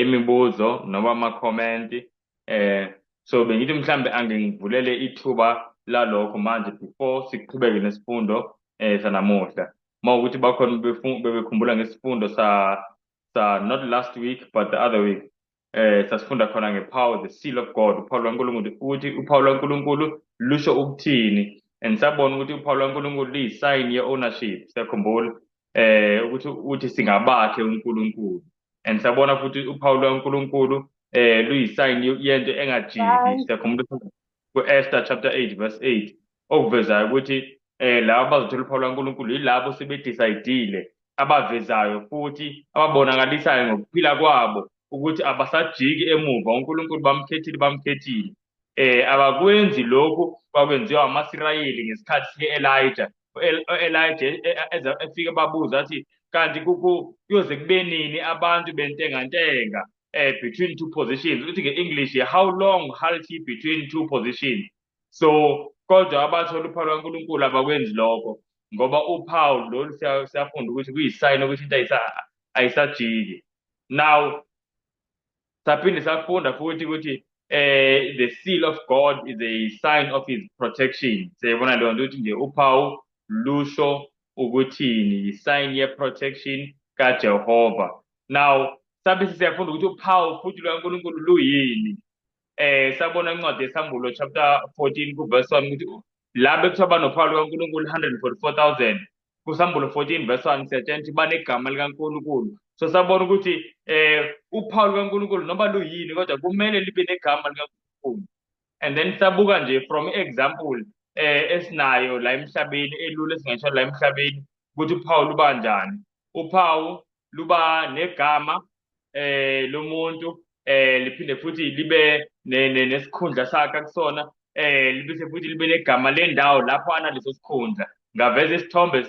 Imibuzo noma ama-comment. So bengithi mhlambe angingivulele ithuba lalokho manje before siqhubeke nesifundo sanamuhla. Mawukuthi bakhona bebekhumbula ngesifundo sa not last week but the other week, sasifunda khona ngepower, the seal of God, uphawu lwaNkulunkulu, ukuthi uphawu lwaNkulunkulu lusho ukuthini, and sabona ukuthi uphawu lwaNkulunkulu liyi-sign ye-ownership. Siyakhumbula ukuthi uthi singabakhe uNkulunkulu, and sabona futhi uphawu lwaNkulunkulu luyi-sign yento engajiki. Siyakhumbula ku-Esther chapter 8 verse 8, okuvezayo ukuthi laba abazothola uphawu lwaNkulunkulu yilabo sebedecide, abavezayo futhi ababonakalisayo ngokuphila kwabo ukuthi abasajiki emuva, uNkulunkulu bamkhethile, bamkhethile. Abakwenzi lokhu kwakwenziwa amaSirayeli ngesikhathi sike-Elijah. U-Elijah efike babuza athi, kanti kuyoze kube nini abantu bentengantenga between two positions? Uthi nge-English, "How long halt ye between two positions?" So kodwa abathola uphawu lwaNkulunkulu abakwenzi lokho, ngoba uphawu lolu siyafunda ukuthi kuyi-sign ukuthi into ayisajiki. Now saphinde safunda futhi ukuthi the seal of God is a sign of his protection. Siyayibona leyo nto ukuthi nje uphawu lusho ukuthini, i-sign ye-protection kaJehova. Now sabe siyafunda ukuthi uphawu futhi lwaNkulunkulu luyini. Sabona incwadi yeSambulo chapter 14 ku verse 1 ukuthi la bekuthiwa banophawu lukaNkulunkulu 144,000, kuSambulo 14 verse 1 siyatshela ukuthi banegama likaNkulunkulu. So sabona ukuthi uphawu lukaNkulunkulu noma luyini, kodwa kumele libe negama likaNkulunkulu. And then sabuka nje from example esinayo la emhlabeni, elula esingasho la emhlabeni, ukuthi uphawu luba njani. Uphawu luba negama lomuntu, liphinde futhi libe nesikhundla sakhe akusona, libese futhi libe negama lendawo lapho analeso sikhundla. Ngaveza isithombe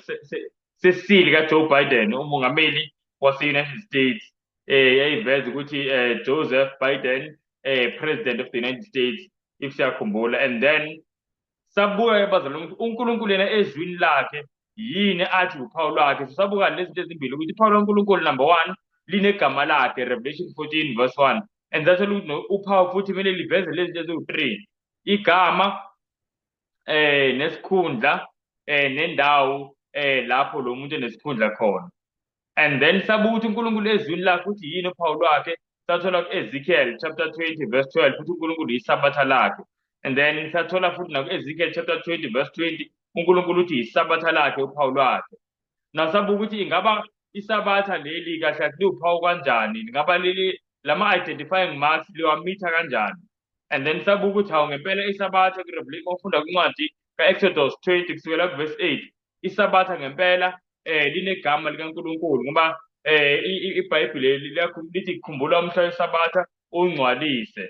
se-seal kaJoe Biden, umongameli wase-United States, yayiveza ukuthi Joseph Biden, President of the United States, if siyakhumbula. And then sabuka, bazalwane, ukuthi uNkulunkulu yena ezwini lakhe yini athi uphawu lwakhe. So sabuka lezi zinto ezimbili, ukuthi uphawu lwaNkulunkulu, number one, linegama lakhe, Revelation 14 verse 1, and sathola ukuthi uphawu futhi kumele liveze lezi zinto eziwu-3: igama, nesikhundla, nendawo lapho lo muntu enesikhundla khona. And then sabuka ukuthi uNkulunkulu ezwini lakhe uthi yini uphawu lwakhe. Sathola ku-Ezekiel chapter 20 verse 12 futhi uNkulunkulu yisabatha lakhe, and then sathola futhi naku-Ezekiel chapter 20 verse 20, uNkulunkulu uthi yisabatha lakhe uphawu lwakhe. Nasabuka ukuthi ingaba isabatha leli kahle kahle liwuphawu kanjani, lingaba leli lama-identifying marks liwamitha kanjani. And then sabuka ukuthi hawu, ngempela isabatha ku-Revelation, ufunda kwincwadi ka-Exodus 20 kusukela ku-verse 8, isabatha ngempela linegama likaNkulunkulu, ngoba iBhayibheli lithi, "Khumbula umhla wesabatha ungcwalise.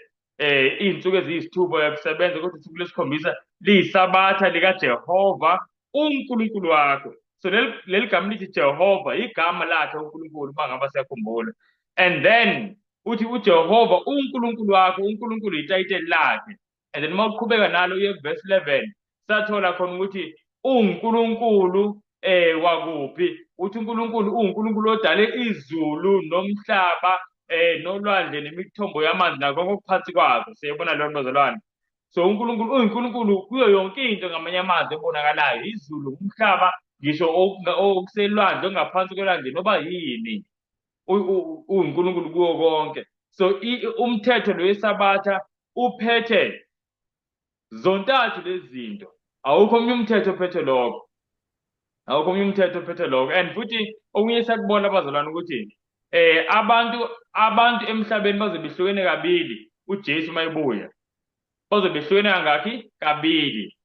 Iy'nsuku eziyisithupha uyakusebenza, kodwa usuku lwesikhombisa liyisabatha likaJehova uNkulunkulu wakho." So leli gama lithi Jehova igama lakhe uNkulunkulu, uma ngaba siyakhumbula. And then uthi uJehova uNkulunkulu wakho, uNkulunkulu itayiteli lakhe. And then uma uqhubeka nalo uye verse 11, sathola khona ukuthi uNkulunkulu wakuphi. Uthi uNkulunkulu uNkulunkulu odale izulu nomhlaba nolwandle nemithombo yamanzi nakho konke okuphansi kwakho. Siyabona leyo nto, bazalwane. So uNkulunkulu uyiNkulunkulu kuyo yonke into, ngamanye amazwi, ebonakalayo, izulu, umhlaba, ngisho okuselwandle, okungaphansi kolwandle, noba yini, uyiNkulunkulu kuwo konke. So umthetho lo wesabatha uphethe zontathu lezi zinto. Awukho omunye umthetho ophethe lokho, awukho omunye umthetho ophethe lokho. And futhi okunye sakubona, abazalwane, ukuthi abantu emhlabeni bazobe behlukene kabili uJesu mayebuya. Bazobe behlukene kangakhi? Kabili.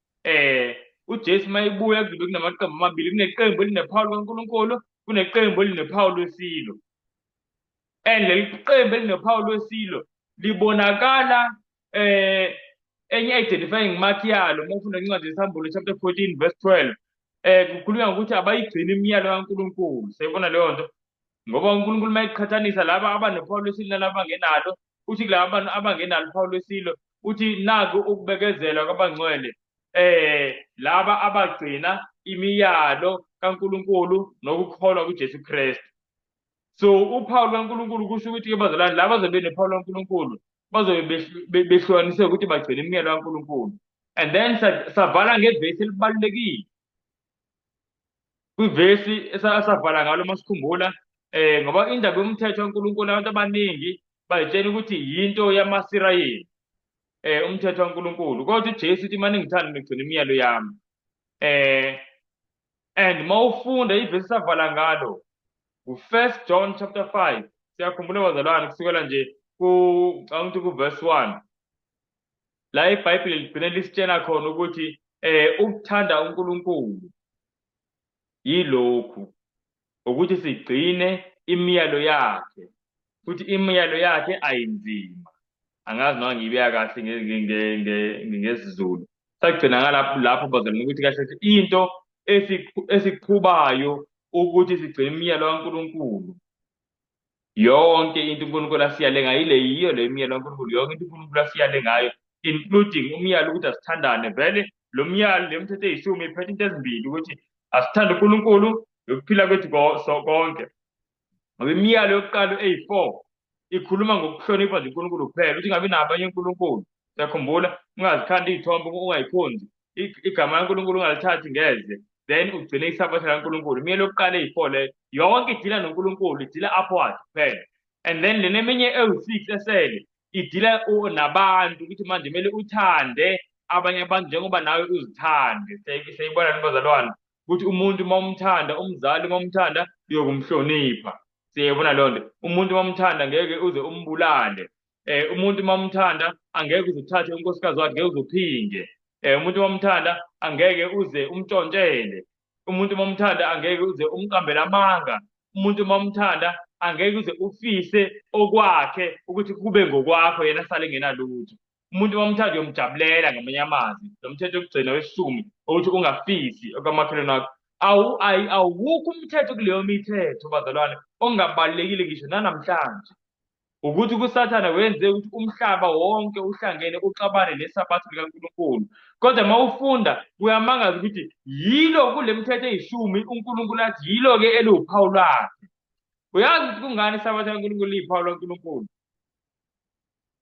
UJesu mayebuya kuzobe kunamaqembu amabili: kuneqembu elinephawu likaNkulunkulu, kuneqembu elinephawu lwesilo. And leli qembu elinephawu lwesilo libonakala enye identifying mark yalo, uma ufunda incwadi yeSambulo chapter 14 verse 12, kukhulunywa ngokuthi abayigcina imiyalo kaNkulunkulu. Siyayibona leyo nto, ngoba uNkulunkulu uma eqhathanisa laba abanophawu lwesilo nalaba abangenalo, uthi kulaba abangenalo uphawu lwesilo, uthi naku ukubekezela kwabangcwele, laba abagcina imiyalo kaNkulunkulu nokukholwa kuJesu Kristu. So uphawu lukaNkulunkulu kusho ukuthi-ke bazalwane laba bazobe benophawu lukaNkulunkulu bazobe behlukaniswe ukuthi bagcine imiyalo kaNkulunkulu. And then savala ngevesi elibalulekile. Kwivesi esavala ngalo uma sikhumbula ngoba indaba yomthetho kaNkulunkulu abantu abaningi bayitshela ukuthi yinto yamaSirayeli umthetho kaNkulunkulu, kodwa uJesu uthi uma ningithanda nigcina imiyalo yami. And mawufunda ivesi savala ngalo ku-First John chapter 5, siyakhumbula bazalwane, kusukela nje ku ngicabanga ukuthi ku-verse 1 la iBhayibheli ligcine lisitshela khona ukuthi ukuthanda uNkulunkulu yilokhu, ukuthi sigcine imiyalo yakhe, futhi imiyalo yakhe ayinzima. Angazi noma ngiyibeka kahle ngesiZulu. Sagcina ngalapho lapho bazalwane ukuthi kahle kahle into esiqhubayo ukuthi sigcine imiyalo kaNkulunkulu, yonke into uNkulunkulu asiyale ngayo, ile yiyo le miyalo kaNkulunkulu, yonke into uNkulunkulu asiyale ngayo, including umyalo ukuthi asithandane. Vele lo myalo, le mithetho eyishumi iphethe into ezimbili, ukuthi asithande uNkulunkulu nokuphila kwethu konke. Ngoba imiyalo yokuqala eyi-4 ikhuluma ngokuhlonipha nje uNkulunkulu kuphela, ukuthi ungabi nabanye uNkulunkulu. Siyakhumbula, ungazikhandi iy'thombe, ungayikhonzi, igama laNkulunkulu ungalithathi ngeze, then ugcine isabatha laNkulunkulu. Imiyalo yokuqala eyi-4 leyo, yonke idila noNkulunkulu, idila upward kuphela. And then lena eminye ewu-6 esele idila nabantu, ukuthi manje kumele uthande abanye abantu njengoba nawe uzithande. Siyayibona yini bazalwane ukuthi umuntu uma umthanda, umzali uma umthanda uyokumhlonipha. Siyayibona leyo nto. Umuntu uma umthanda ngeke uze umbulale. Umuntu uma umthanda angeke uze uthathe unkosikazi wakhe, ngeke uze uphinge. Umuntu uma umthanda angeke uze umntshontshele. Umuntu uma umthanda angeke uze umqambele amanga. Umuntu uma umthanda angeke uze ufise okwakhe ukuthi kube ngokwakho, yena asale engenalutho. Umuntu uma umthanda uyomjabulela, ngamanye amazwi. Lo mthetho wokugcina wesishumi ukuthi ungafisi okamakhelwane wakho. Awukho umthetho kuleyo mithetho bazalwane ongabalulekile ngisho nanamhlanje. Ukuthi kuSathane wenze ukuthi umhlaba wonke uhlangene uxabane nesabatha likaNkulunkulu. Kodwa uma ufunda kuyamangaza ukuthi yilo kule mithetho eyishumi uNkulunkulu athi yilo-ke eliwuphawu lwakhe. Uyazi ukuthi kungani isabatha kaNkulunkulu liyiphawu lwaNkulunkulu?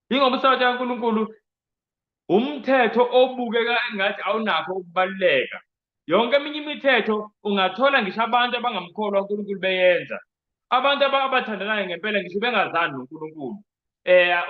Yingoba isabatha kaNkulunkulu umthetho obukeka engathi awunakho ukubaluleka. Yonke eminye imithetho ungathola ngisho abantu abangamkholwa uNkulunkulu beyenza. Abantu abathandanayo ngempela ngisho bengazani noNkulunkulu.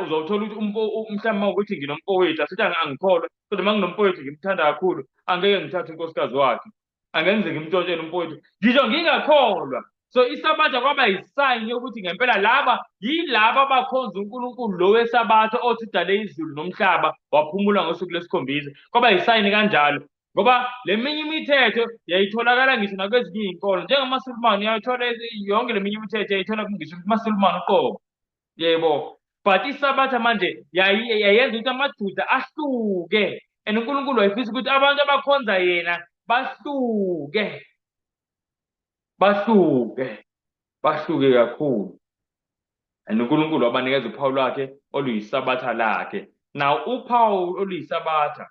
Uzothola ukuthi mhlawumbe uma ukuthi nginomfowethu, asithi angikholwa, kodwa uma nginomfowethu ngimthanda kakhulu, angeke ngithathe unkosikazi wakhe. Angeke ngimtshontshele umfowethu ngisho ngingakholwa. So isabatha kwaba yisayini yokuthi ngempela laba yilaba abakhonza uNkulunkulu lo wesabatha othi udale izulu nomhlaba waphumula ngosuku lwesikhombisa. Kwaba yisayini kanjalo, ngoba le minye imithetho yayitholakala ngisho nakwezinye iy'nkolo, njengamaSulumane uyayithola yonke le minye imithetho yayithola ngisho kumaSulumane uqobo. Yebo, but isabatha manje yayenza ukuthi amaJuda ahluke, and uNkulunkulu wayefisa ukuthi abantu abakhonza yena bahluke, bahluke, bahluke kakhulu. And uNkulunkulu wabanikeza uphawu lwakhe oluyisabatha lakhe. Now uphawu oluyisabatha,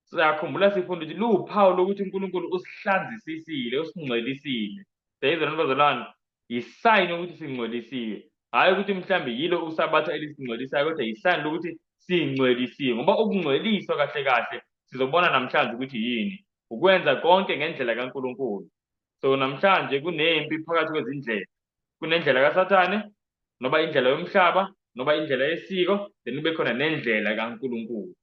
siyakhumbula sifunda ukuthi luwuphawu lokuthi uNkulunkulu usihlanzisisile, usingcwelisile. Siyayizwa lento bazalwane? Yisayini yokuthi singcwelisiwe. Hhayi ukuthi mhlambe yilo usabatha elisingcwelisayo, kodwa yisayini lokuthi singcwelisiwe. Ngoba ukungcweliswa kahle kahle sizobona namhlanje ukuthi yini. Ukwenza konke ngendlela kaNkulunkulu. So namhlanje kunempi phakathi kwezindlela. Kunendlela kaSathane, noba indlela yomhlaba, noba indlela yesiko, then kube khona nendlela kaNkulunkulu.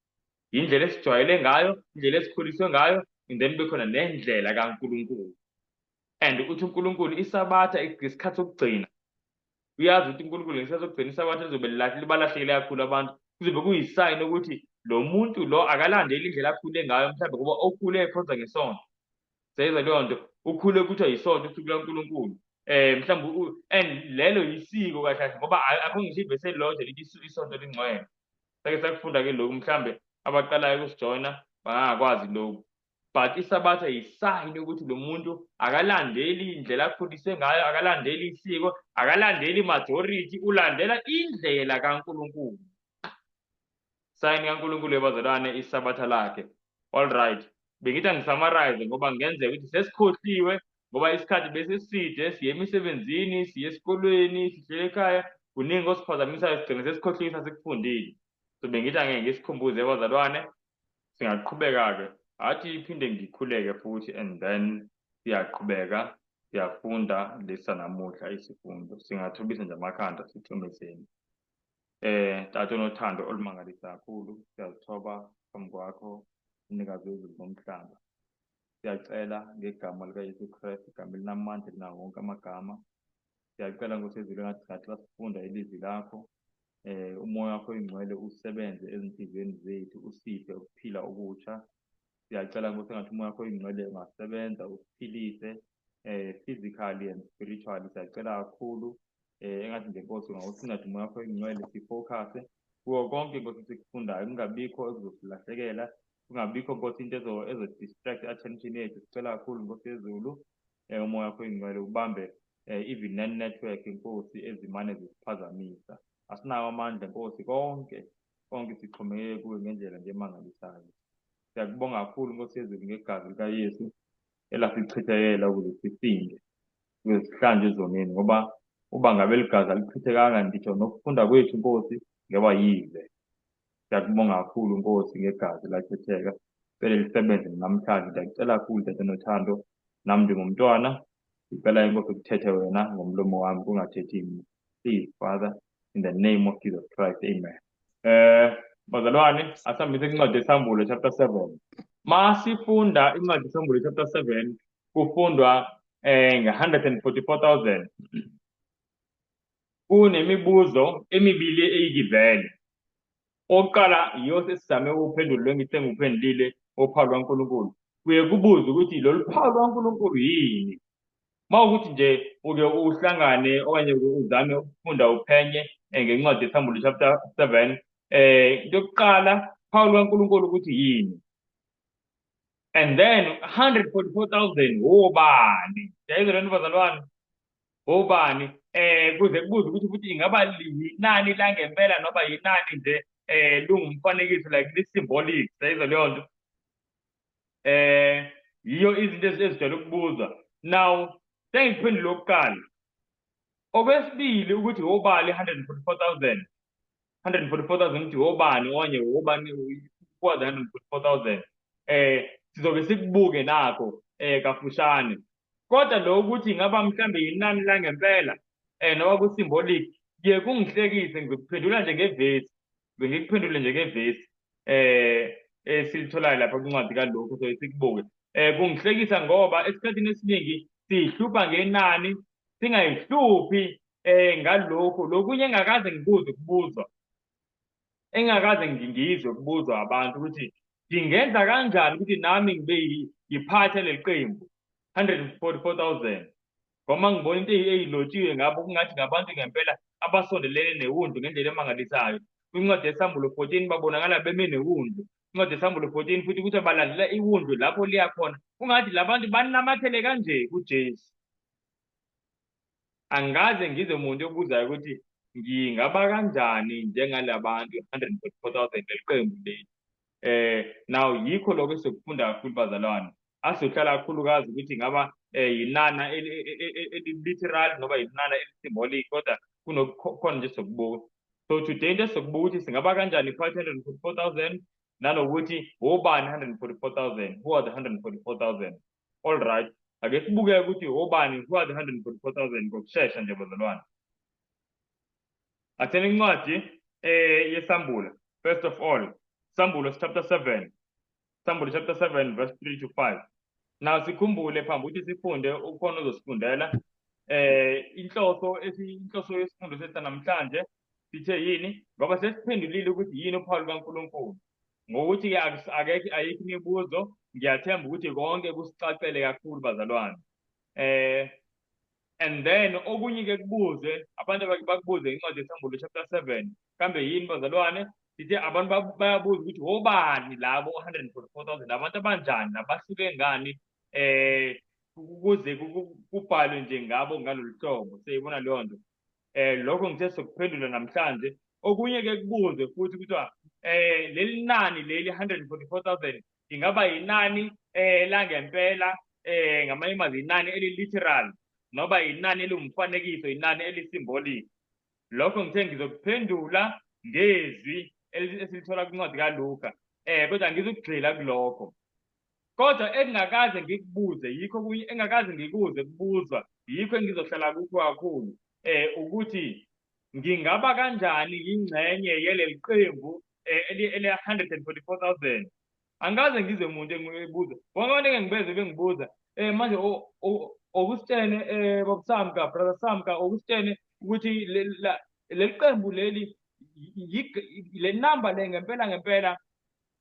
Indlela esijwayele ngayo, indlela esikhuliswe ngayo, and then kube khona nendlela kaNkulunkulu. And uthi uNkulunkulu isabatha isikhathi sokugcina. Uyazi ukuthi uNkulunkulu ngesikhathi sokugcina isabatha lizobe libalahlekele kakhulu abantu. Kuzobe kuyisayini ukuthi lo muntu lo akalandeli indlela akhule ngayo, mhlawumbe ngoba okhule ekhonza ngesonto. Siyayizwa leyo nto, ukhule kuthiwa yisonto usuku likaNkulunkulu. Mhlawumbe and lelo yisiko kahle kahle, ngoba akho ngisho ivesi elilodwa lithi isonto lingcwele. Sake sakufunda ke lokhu, mhlawumbe abaqalayo ukusijoyina bangakwazi lokhu. But isabatha yisayini yokuthi lo muntu akalandeli indlela akhuliswe ngayo, akalandeli isiko, akalandeli majority, ulandela indlela kaNkulunkulu. Sayini kaNkulunkulu yabazalwane isabatha lakhe. All right. Bengithi angisummarize ngoba kungenzeka ukuthi sesikhohliwe Ngoba isikhathi besiside, siye emisebenzini, siye esikolweni, sihlele ekhaya, kuningi osiphazamisayo, sigcine sesikhohlisa sikufundile. So bengithi angeke ngisikhumbuze bazalwane, singaqhubeka-ke. Athi iphinde ngikhuleke futhi and then siyaqhubeka siyafunda lesa namuhla isifundo. Singathobisa nje amakhanda sithomeseni. Tata onothando olumangalisa kakhulu, siyazithoba phambi kwakho, umnikazi wezulu nomhlaba. Siyacela ngegama likaYesu Kristu, igama elinamandla kunawo wonke amagama. Siyacela Nkosi yezulu engathi singathi sifunda ilizwi lakho, umoya wakho oyingcwele usebenze ezinhliziyweni zethu, usiphe ukuphila okusha. Siyacela Nkosi engathi umoya wakho oyingcwele ungasebenza usiphilise physically and spiritually. Siyacela kakhulu engathi nje Nkosi ungawusingathi umoya wakho oyingcwele sifocus kuwo konke Nkosi esikufundayo, kungabikho ekuzosilahlekela, kungabikho Nkosi into ezo-distract i-attention yethu. Sicela kakhulu Nkosi yezulu, umoya wakho oyingcwele ubambe even ne-network Nkosi ezimane zisiphazamisa. Asinawo amandla Nkosi, konke konke sixhomekeke kuwe ngendlela nje emangalisayo. Siyakubonga kakhulu Nkosi yezulu ngegazi likaYesu elasichithekela ukuze sisinde, ukuze sihlanjwe ezonweni, ngoba uba ngabe ligazi alichithekanga ngisho nokufunda kwethu Nkosi ngeba yize. Siyakubonga kakhulu Nkosi ngegazi lachitheka, cela lisebenze namhlanje. Ndiyakucela kakhulu Tata nothando, nami ndingumntwana, ngicela inkosi kuthethe wena ngomlomo wami kungathethi mina. Please Father, in the name of Jesus Christ, amen. Bazalwane, asihambise incwadi yeSambulo chapter 7. Masifunda incwadi yeSambulo chapter 7, kufundwa nge-144,000. Kunemibuzo emibili eyikivele. Okokuqala yiyo sesizame ukuphendula lo ngithi sengikuphendulile ophawu lwaNkulunkulu. Kuye kubuze ukuthi lolu phawu lwaNkulunkulu yini? Uma ukuthi nje uke uhlangane okanye uzame ukufunda uphenye ngencwadi yeSambulo chapter 7, into yokuqala phawu lwaNkulunkulu ukuthi yini? And then 144,000 wobani? Siyayizwa lento bazalwane? Obani? Kuze kubuze ukuthi futhi ingaba yinani langempela noma yinani nje lungumfanekiso, like li-symbolic. Siyayizwa leyo nto? Yiyo izinto ezijwayele ukubuzwa. Now sengikuphendule okokuqala. Okwesibili ukuthi obani 144,000, 144,000 ukuthi obani okanye obani kwazi 144,000, sizobe sikubuke nakho kafushane. Kodwa lo ukuthi ingaba mhlambe yinani langempela noma ku-symbolic, kuye kungihlekise. Ngizokuphendula nje ngevesi, bengikuphendule nje ngevesi esilitholayo lapha kwincwadi kaLuka, so sikubuke. Kungihlekisa ngoba esikhathini esiningi siyihlupha ngenani, singayihluphi ngalokhu lokunye engakaze ngikuze kubuzwa, engakaze ngizwe kubuzwa abantu ukuthi ngingenza kanjani ukuthi nami ngibe ngiphathe leli qembu 144,000, ngoba ngibona into eyilotshiwe ngabo kungathi ngabantu ngempela abasondelene newundlu ngendlela emangalisayo. Kwincwadi yeSambulo 14 babonakala beme newundlu. Incwadi yeSambulo 14 futhi ukuthi balandela iwundlu lapho liya khona, kungathi labantu banamathele kanje kuJesu. Angikaze ngizwe umuntu obuzayo ukuthi ngingaba kanjani njengalabantu 144,000 leli qembu leli. Now yikho lokho esizokufunda kakhulu bazalwane. Asizohlala kakhulukazi ukuthi ingaba yinana eli-literal noma yinana eli-symbolic, kodwa kunokukhona nje esizokubuka. So today into esizokubuka ukuthi singaba kanjani phakathi 144,000 nanokuthi obani 144,000, who are the 144,000. All right, ake sibuke ukuthi obani, who are the 144,000 ngokushesha nje bazalwane. Atheni incwadi yeSambulo, first of all, Sambulo chapter 7, Sambulo chapter 7 verse 3 to 5. Now sikhumbule phambi ukuthi sifunde, ukhona ozosifundela inhloso inhloso yesifundo sethu namhlanje sithe yini, ngoba sesiphendulile ukuthi yini uphawu lukaNkulunkulu. Ngokuthi-ke akekho ayikho imibuzo, ngiyathemba ukuthi konke kusicacele kakhulu bazalwane. And then okunye ke kubuze abantu abake bakubuze incwadi yeSambulo chapter 7, kambe yini bazalwane? Sithe abantu bayabuza ukuthi obani labo 144,000, abantu abanjani, nabahluke ngani ukuze kubhalwe nje ngabo ngalolu hlobo. Siyibona leyo nto. Lokho ngithe sokuphendula namhlanje. Okunye ke kubuze futhi kuthiwa leli nani leli 144,000 ingaba yinani langempela Ngamanye amazwi inani eli-literal noba inani eliwumfanekiso, inani eli-symbolic. Lokho ngithe ngizokuphendula ngezwi esilithola kwincwadi kaLuka. Kodwa ngizokugxila kulokho. Kodwa engingakaze ngikubuze yikho kunye engingakaze ngikuze kubuzwa yikho engizohlala kukho kakhulu ukuthi ngingaba kanjani yingxenye yeleli qembu ele 144,000. Angikaze ngizwe umuntu engibuza. Bonke abantu engibezwe bengibuza manje okusitshene Baba Samka, Brother Samka, okusitshene ukuthi leli qembu leli, le number le ngempela ngempela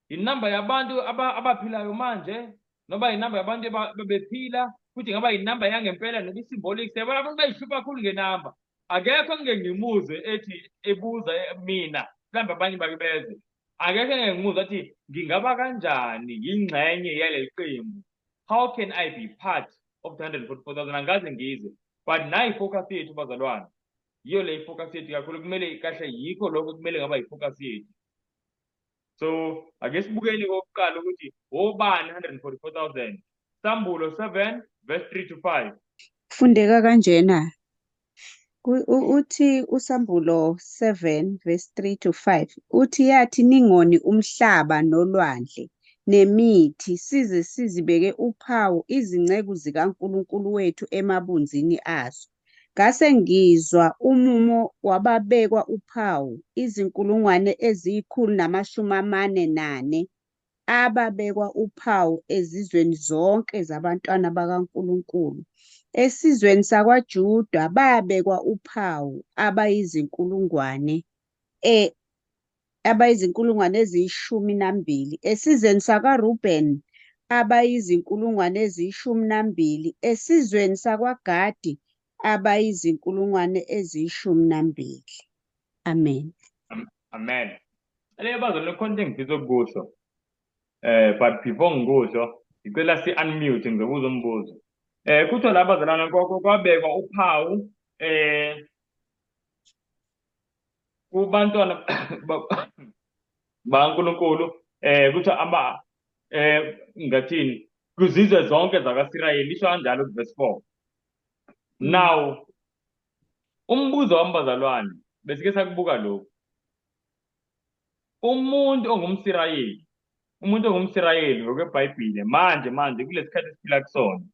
inamba yabantu abaphilayo manje noma inamba yabantu bebephila, futhi ingaba inamba yangempela noma i-symbolic. Siyabona abantu bayihlupha kakhulu ngenamba. Akekho engike ngimuzwe ethi ebuza mina, mhlawumbe abanye bake bezwe, akekho engike ngimuzwe athi ngingaba kanjani yingxenye yaleli qembu, how can I be part of the 144,000? Angikaze ngizwe. But nayi i-focus yethu, bazalwane, yiyo le i-focus yethu kakhulu, kumele kahle yikho lokho kumele ngaba i-focus yethu. So ake sibukeni kokuqala ukuthi obani 144,000. Sambulo 7 verse 3 to 5. Fundeka kanjena. Uthi uSambulo 7 verse 3 to 5, uthi yathi, "Ningoni umhlaba nolwandle nemithi size sizibeke uphawu izinceku zikaNkulunkulu wethu emabunzini azo. Ngase ngizwa umumo wababekwa uphawu, izinkulungwane eziyi-144,000, ababekwa uphawu ezizweni zonke zabantwana bakaNkulunkulu. Esizweni sakwaJuda babekwa uphawu abayizinkulungwane 12, esizweni sakwaRubeni abayizinkulungwane 12, esizweni sakwaGadi abayizinkulungwane 12." Amen. Amen. Le bazalwane, khona into engifisa ukukusho. But before ngikusho, ngicela si unmute, ngizobuza umbuzo. Kuthiwa la, bazalwane, kwabekwa uphawu kubantwana bakaNkulunkulu, kuthiwa ama ngathini, kuzizwe zonke zakaSirayeli, lisho kanjalo ku verse 4. Now umbuzo wami, bazalwane, besike sakubuka lokhu. Umuntu ongumSirayeli, umuntu ongumSirayeli ngokweBhayibheli manje kulesikhathi esiphila kusona.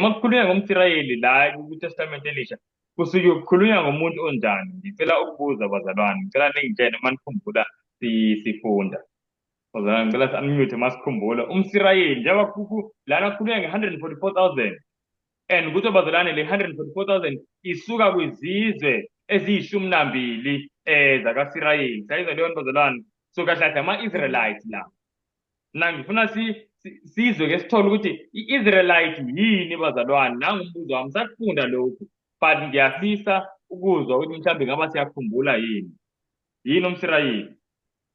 Makukhulunywa ngomSirayeli la kuTestament elisha, kusuke kukhulunywa ngomuntu onjani? Ngicela ukubuza, bazalwane, ngicela ningitshele uma nikhumbula sifunda. Bazalwane, ngicela si-unmute masikhumbula. UmSirayeli njengoba lana kukhulunywa nge-144,000 and kuthiwa, bazalwane, le 144,000 isuka kwizizwe eziyishumi nambili zakaSirayeli. Sayizwa leyo nto, bazalwane? So kahle kahle ama-Israelites la. Na ngifuna sizwe ke sithole ukuthi i-Israelite yini, bazalwane. Nangu umbuzo wami, sakufunda lokhu but ngiyafisa ukuzwa ukuthi mhlawumbe ngaba siyakhumbula yini. Yini umSirayeli?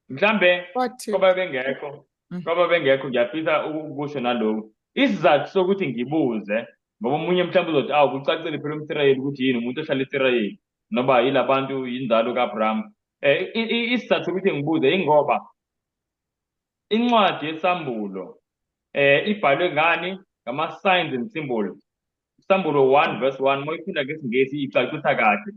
Mhlambe Wathi kwaba bengekho kwaba bengekho ngiyafisa ukusho nalokhu. Isizathu sokuthi ngibuze, ngoba omunye mhlawumbe uzothi, "Awu, kucacile phela umSirayeli ukuthi yini, umuntu ohlala eSirayeli noba yilabantu yinzalo kaAbraham." Isizathu sokuthi ngibuze ingoba incwadi yeSambulo ibhalwe ngani? Ngama signs and symbols. Sambulo 1 verse 1, moyifunda ngesiNgesi icacisa kahle.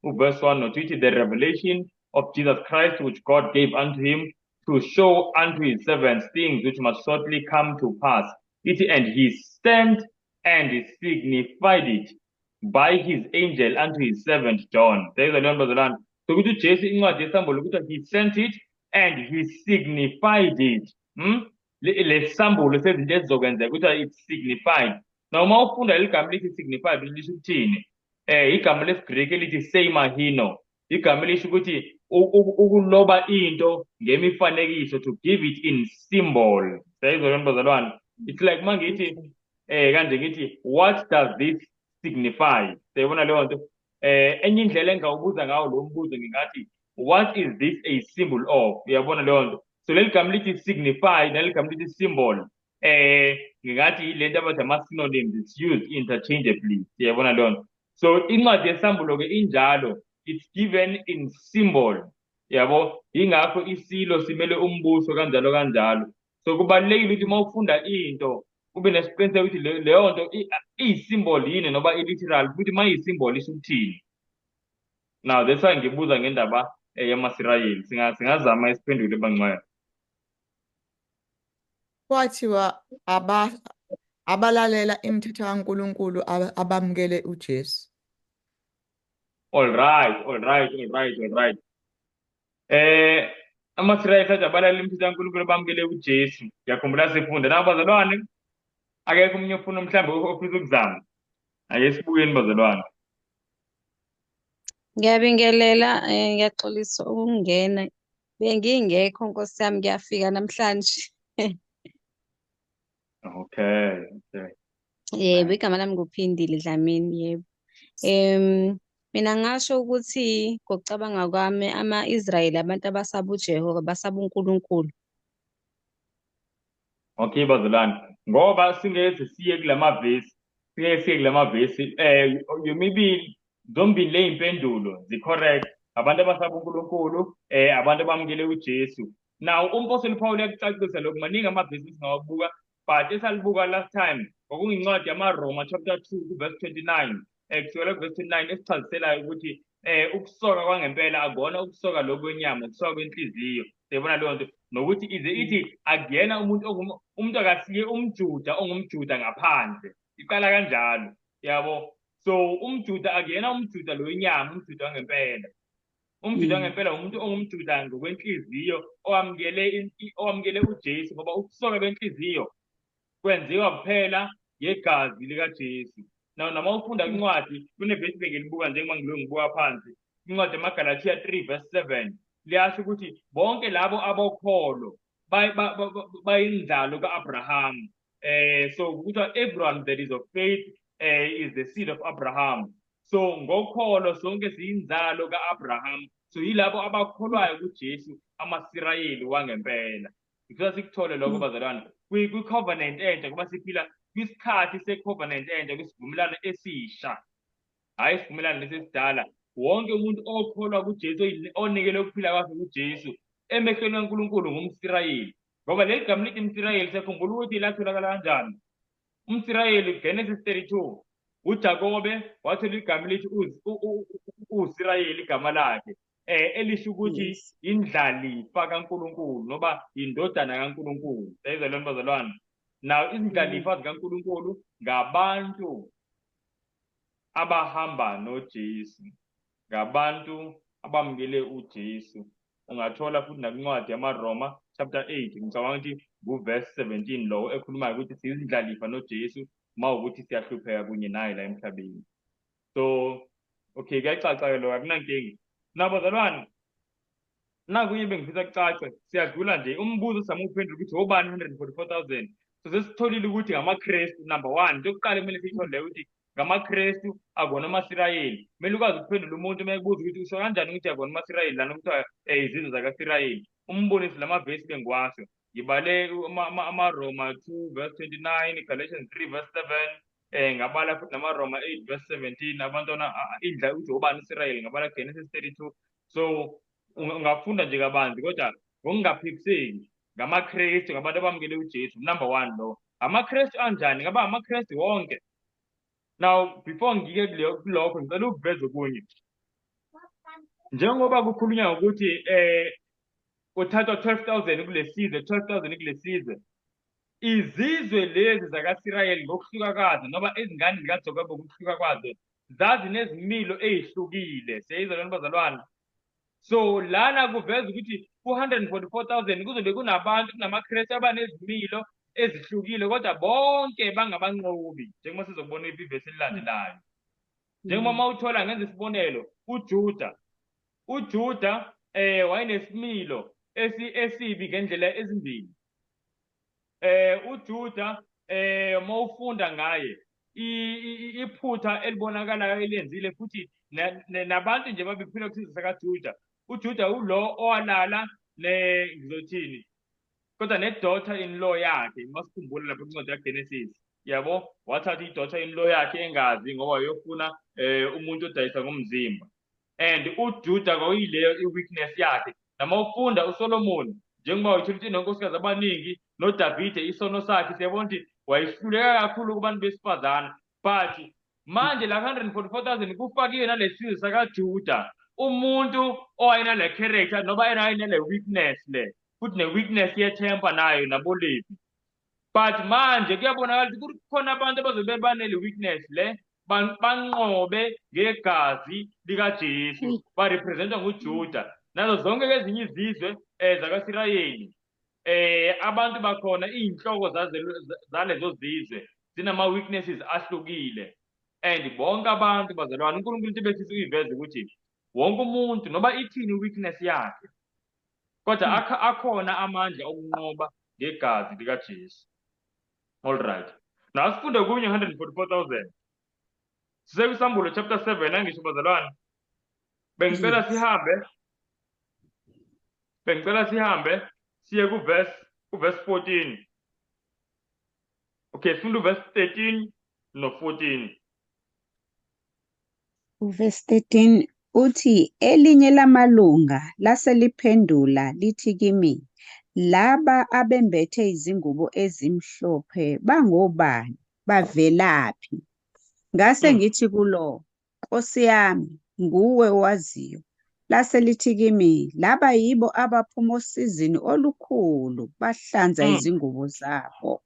Uverse 1 nothi ithi, "The revelation of Jesus Christ which God gave unto him to show unto his servants things which must shortly come to pass." Ithi, "And he sent and signified it by his angel unto his servant John." Siyayizwa leyo nto, bazalwane? So ukuthi uJesu incwadi yeSambulo kuthiwa he sent it and he signified it. Le sambulo sezinto ezizokwenzeka kuthiwa it's signified. Now uma ufunda leli gama lithi signified, lisho ukuthini? Igama lesiGreek elithi seimahino, igama elisho ukuthi ukuloba into ngemifanekiso, to give it in symbol. Siyayizwa leyo nto, bazalwane? It's like mangithi kanje ngithi, "What does this signify?" Siyayibona leyo nto? Enye indlela engawubuza ngawo lo mbuzo, ngingathi, "What is this a symbol of?" Uyabona leyo nto? So leli gama lithi signify naleli gama lithi symbol, ngingathi yilento abathi ama-synonyms, it's used interchangeably. Siyabona leyo nto? So incwadi yeSambulo ke injalo, it's given in symbol, yabo, yingakho isilo simele umbuso kanjalo kanjalo. So kubalulekile ukuthi uma ufunda into Ube nesiqiniseko ukuthi leyo nto iyisimbol yini noma i-literal, futhi uma iyisimbol isho ukuthini. Now that's why ngibuza ngendaba yamaSirayeli. Singazama isiphendule bangcwele. Kwathiwa abalalela imithetho kaNkulunkulu abamukele uJesu. All right, all right, all right, all right. AmaSirayeli sathi abalalela imithetho kaNkulunkulu abamukele uJesu. Ngiyakhumbula sifunda. Nawu bazalwane, akekho omunye ofuna mhlawumbe ofisa ukuzama. Ake sibukeni bazalwane. Ngiyabingelela, ngiyaxolisa ukungena. Bengingekho Nkosi yami, ngiyafika namhlanje. Okay. Yebo, igama lami nguPhindile Dlamini, yebo. Mina ngasho ukuthi ngokucabanga kwami ama-Israyeli abantu abasaba uJehova, basaba uNkulunkulu. Okay bazalwane, ngoba singeze siye kulamavesi, singeke siye kulamavesi, yomibili zombili le impendulo zi-correct. Abantu abasaba uNkulunkulu, abantu abamukele uJesu. Now umpostoli Paul uyakucacisa lokhu, maningi amavesi esingawabuka, but esalibuka last time kwakuyincwadi yamaRoma chapter 2 verse 29, kusukela verse 29 esichaziselayo ukuthi ukusoka kwangempela akona ukusoka lokhu kwenyama, ukusoka kwenhliziyo. Siyabona leyo nto, nokuthi ize ithi akuyena umuntu umuntu akasiye umJuda ongumJuda ngaphandle. Iqala kanjalo, yabo. So umJuda akuyena umJuda lo wenyama, umJuda wangempela. Umjuda wangempela umuntu ongumJuda ngokwenhliziyo owamukele uJesu, ngoba ukusoka kwenhliziyo kwenziwa kuphela ngegazi likaJesu. Now noma ufunda incwadi kunevesi bengilibuka njengoba ngiloku ngibuka phansi, incwadi yamaGalathiya 3 verse 7 liyasho ukuthi bonke labo abokholo bayinzalo kaAbraham. So kuthiwa everyone that is of faith is the seed of Abraham. So ngokholo sonke siyinzalo kaAbraham. So yilabo abakholwayo kuJesu, amaSirayeli wangempela. Ngifisa sikuthole lokho bazalwane kwi-covenant entsha, ngoba siphila kwisikhathi se-covenant entsha, kwisivumelwano esisha, hhayi isivumelwano lesi esidala. Wonke umuntu okholwa kuJesu, onikele ukuphila kwakhe kuJesu, emehlweni kaNkulunkulu ngumSirayeli. Ngoba leli gama lithi umSirayeli, siyakhumbula ukuthi latholakala kanjani. UmSirayeli, Genesis 32, uJakobe wathola igama lithi uSirayeli, igama lakhe elisho ukuthi indlalifa kaNkulunkulu noba indodana kaNkulunkulu. Siyayizwa leyo nto bazalwane? Now izindlalifa zikaNkulunkulu ngabantu abahamba noJesu, ngabantu abamukele uJesu. Ungathola futhi nakuncwadi yamaRoma chapter 8, ngicabanga ukuthi ngu-verse 17 lowo ekhulumayo ukuthi siyizindlalifa noJesu uma ukuthi siyahlupheka kunye naye la emhlabeni. So okay, kuyacaca ke lokho, akunankinga. Now bazalwane, nakunye bengifisa kucace, siyadlula nje umbuzo sizama ukuphendula ukuthi obani 144,000. So sesitholile ukuthi ngamaKristu, number 1, into yokuqala kumele siyithole leyo ukuthi ngamaKristu akona amaSirayeli. Kumele ukwazi ukuphendula umuntu uma ekubuza ukuthi usho kanjani ukuthi akona amaSirayeli lana kuthiwa izizwe zakaSirayeli. Umbonisi lamavesi bengiwasho. Ngibale amaRoma 2 verse 29, Galatians 3 verse 7, ngabala futhi namaRoma 8 verse 17, abantwana indla ukuthi obani uSirayeli, ngabala Genesis 32. So ungafunda nje kabanzi, kodwa ngokungaphikiseki ngamaKristu, ngabantu abamukele uJesu, number 1 lo. AmaKristu anjani? Ngaba amaKristu wonke. Now before ngike kulokho ngicela ukuveza okunye. Njengoba kukhulunywa ngokuthi kuthathwa 12,000 kulesizwe, 12,000 kulesizwe, izizwe lezi zakaSirayeli ngokuhluka kwazo noma izingane zikaJakobe ngokuhluka kwazo zazi nezimilo ezihlukile. Siyayizwa lento bazalwane? So lana kuveza ukuthi ku-144,000 kuzobe kunabantu, kunamaKristu abanezimilo ezihlukile, kodwa bonke bangabanqobi, njengoba sizobona ivesi elilandelayo. Njengoba uma uthola, ngenza isibonelo, uJuda wayenesimilo esibi ngendlela ezimbili. uJuda uma ufunda ngaye iphutha elibonakalayo elenzile, futhi nabantu nje babephila kusizwe sakaJuda. uJuda ulo owalala ngizothini kodwa ne-daughter in law yakhe, masikhumbula lapho incwadi kaGenesis, yabo, wathatha i-daughter in law yakhe engazi ngoba wayofuna umuntu odayisa ngomzimba. And uJuda kwakuyileyo i-weakness yakhe. Noma ufunda uSolomon, njengoba uthola ukuthi unonkosikazi abaningi, noDavide isono sakhe, siyabona ukuthi Wayehluleka kakhulu kubantu besifazane, but manje la 144,000 kufakiwe nalesizwe sakaJuda, umuntu owayenale character noba enayinale weakness le, futhi ne-weakness yethemba nayo naboLevi. But manje kuyabonakala ukuthi kukhona abantu abazobe banele weakness le, banqobe ngegazi likaJesu, barepresentwa nguJuda nazo zonke ezinye izizwe zakaSirayeli. Abantu bakhona iy'nhloko zalezo zizwe zinama weaknesses ahlukile, and bonke abantu bazalwane uNkulunkulu into ebesithi uyiveze ukuthi wonke umuntu noba ithini weakness yakhe, kodwa akhona amandla okunqoba ngegazi likaJesu. All right, now sifunde kunye 144,000 sisekwisambulo chapter 7. Angisho bazalwane, bengicela sihambe, bengicela sihambe siye kuverse 14. Okay, sifunda uverse 13 no 14. Uverse 13 uthi, elinye lamalunga laseliphendula lithi kimi, laba abembethe izingubo ezimhlophe bangobani, bavelaphi? Ngase ngithi kulo, Nkosi yami, nguwe owaziyo. Lase lithi kimi, laba yibo abaphuma osizini olukhulu, bahlanza izingubo zabo,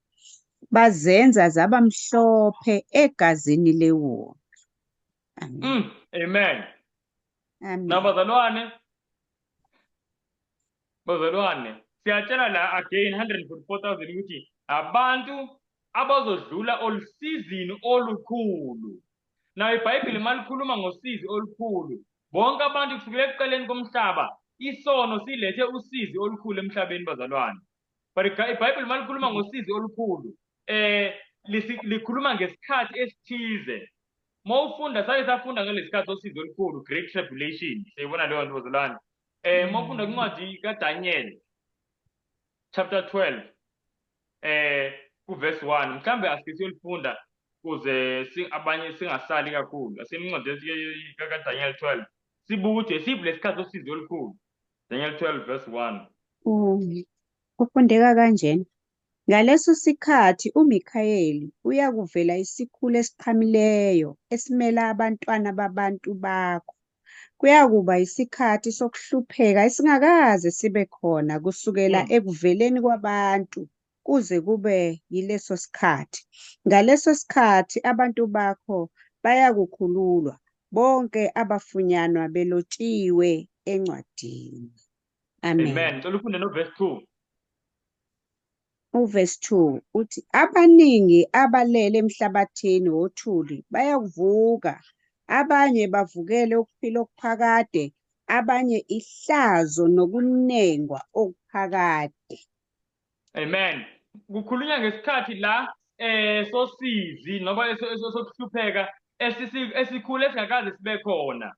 bazenza zaba mhlophe egazini leWundlu. Amen. Amen. Amen. Nabazalwane, bazalwane, siyatshela la again 144,000 ukuthi abantu abazodlula olusizini olukhulu. Now iBhayibheli malikhuluma ngosizi olukhulu, bonke abantu kusukela ekuqaleni komhlaba isono silethe usizi olukhulu emhlabeni bazalwane. But iBhayibheli malikhuluma ngosizi olukhulu, likhuluma ngesikhathi esithize. Mawufunda, sake safunda ngalesikhathi sosizi olukhulu, Great Tribulation. Siyibona leyo nto bazalwane. Mawufunda kwincwadi kaDaniel chapter 12 kuverse 1, mhlambe asike siyolifunda kuze abanye singasali kakhulu. Asincwadi kaDaniel 12 sibuke ukuthi esiphi lesikhathi sosizi olukhulu. Daniel 12 verse 1. Kufundeka kanjena. Ngaleso sikhathi uMikhayeli uyakuvela isikhulu esiqhamileyo esimela abantwana babantu bakho. Kuyakuba isikhathi sokuhlupheka esingakaze sibe khona kusukela ekuveleni kwabantu kuze kube yileso sikhathi. Ngaleso sikhathi abantu bakho bayakukhululwa, bonke abafunyanwa belotshiwe encwadini. Amen. Amen. Ngicela ufunde no verse 2. Uverse 2 uthi, abaningi abalele emhlabathini wothuli bayakuvuka, abanye bavukele ukuphila okuphakade, abanye ihlazo nokunengwa okuphakade. Amen. Kukhulunywa ngesikhathi la sosizi noma sokuhlupheka esikhulu esingakaze sibe khona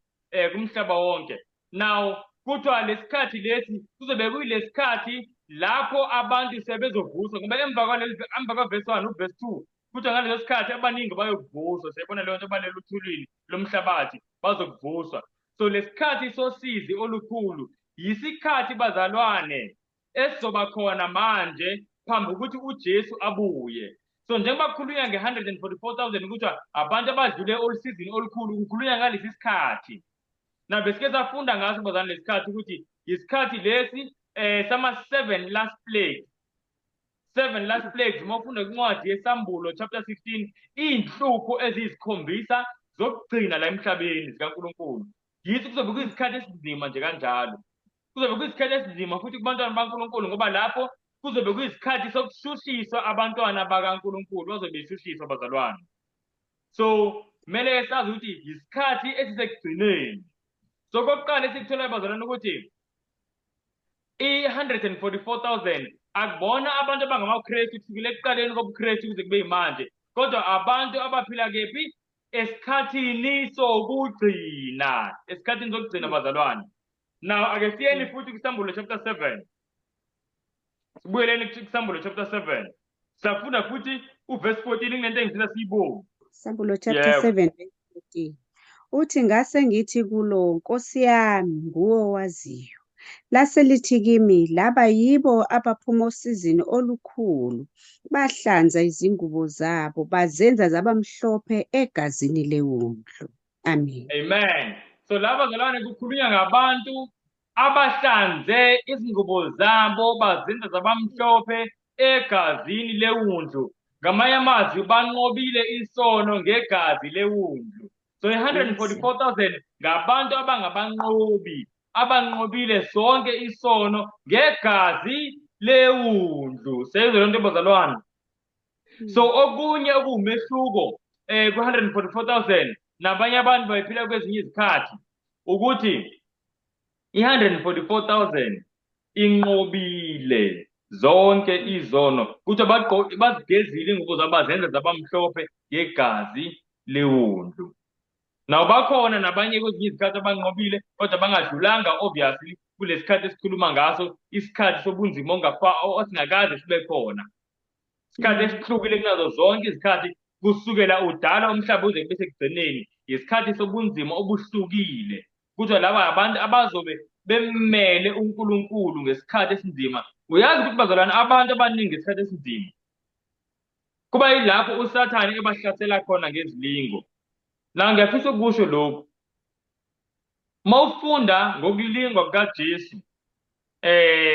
kumhlaba wonke. Now kuthiwa lesikhathi lesi kuzobe kuyilesikhathi lapho abantu sebezovuswa, ngoba emva kwaleli, emva kwa verse 1 uverse 2 kuthiwa ngaleso sikhathi abaningi bayokuvuswa. Siyabona leyo nto, balele uthulini lomhlabathi bazokuvuswa. So lesikhathi sosizi olukhulu yisikhathi bazalwane esizoba khona manje phambi ukuthi uJesu abuye. So njengoba kukhulunywa nge-144,000 ukuthi abantu abadlule olusizini olukhulu, kukhulunywa ngalesi sikhathi. Na besike safunda ngaso bazalwane lesikhathi ukuthi isikhathi lesi sama 7 last plague. 7 last plagues, uma ufunda incwadi yeSambulo chapter 16, iy'nhlupho eziyisikhombisa zokugcina la emhlabeni zikaNkulunkulu. Yithi kuzobe kuyisikhathi esinzima nje kanjalo. Kuzobe kuyisikhathi esinzima futhi kubantwana baNkulunkulu, ngoba lapho kuzobe kuyisikhathi sokushushiswa abantwana bakaNkulunkulu, bazobe beshushiswa bazalwane. So kumele sazi ukuthi isikhathi esisekugcineni. So kokuqala esikutholayo bazalwane ukuthi i-144,000 akubona abantu abangamaKristu kusukela ekuqaleni kobuKristu kuze kube yimanje, kodwa abantu abaphila kephi? Esikhathini sokugcina, esikhathini sokugcina bazalwane. Now ake siyeni futhi kuSambulo chapter 7. Sibuyeleni kuSambulo chapter 7. Safunda futhi uverse 14, kunento engifisa siyibone. Sambulo chapter 7 verse 14. Uthi, ngase ngithi kulo, Nkosi yami, nguwe owaziyo. Lase lithi kimi, laba yibo abaphuma osizini olukhulu, bahlanza izingubo zabo, bazenza zaba mhlophe egazini lewundlu. Amen. Amen. So laba zalwane kukhulunywa ngabantu abahlanze izingubo zabo bazenza zabamhlophe egazini lewundlu. Ngamanye amazwi banqobile isono ngegazi lewundlu. So i-144,000 ngabantu abangabanqobi abanqobile sonke isono ngegazi lewundlu. Seyizwe lento bazalwane. So okunye okuwumehluko ku-144,000 nabanye abantu bayiphila kwezinye izikhathi ukuthi i-144,000 inqobile zonke izono kuthiwa bazigezile ingubo zabo bazenza zabamhlophe ngegazi lewundlu. Naw bakhona nabanye kwezinye izikhathi abanqobile kodwa bangadlulanga obviously kulesikhathi esikhuluma ngaso, isikhathi sobunzima osingakaze sibe khona, isikhathi esihlukile kunazo zonke izikhathi kusukela udala umhlaba uze kube sekugcineni, isikhathi sobunzima obuhlukile. Kuthiwa laba abantu abazobe bemmele uNkulunkulu ngesikhathi esinzima. Uyazi ukuthi bazalwane abantu abaningi ngesikhathi esinzima kuba yilapho uSathane ebahlasela khona ngezilingo. La ngiyafisa ukusho lokhu. Uma ufunda ngokulingwa kukaJesu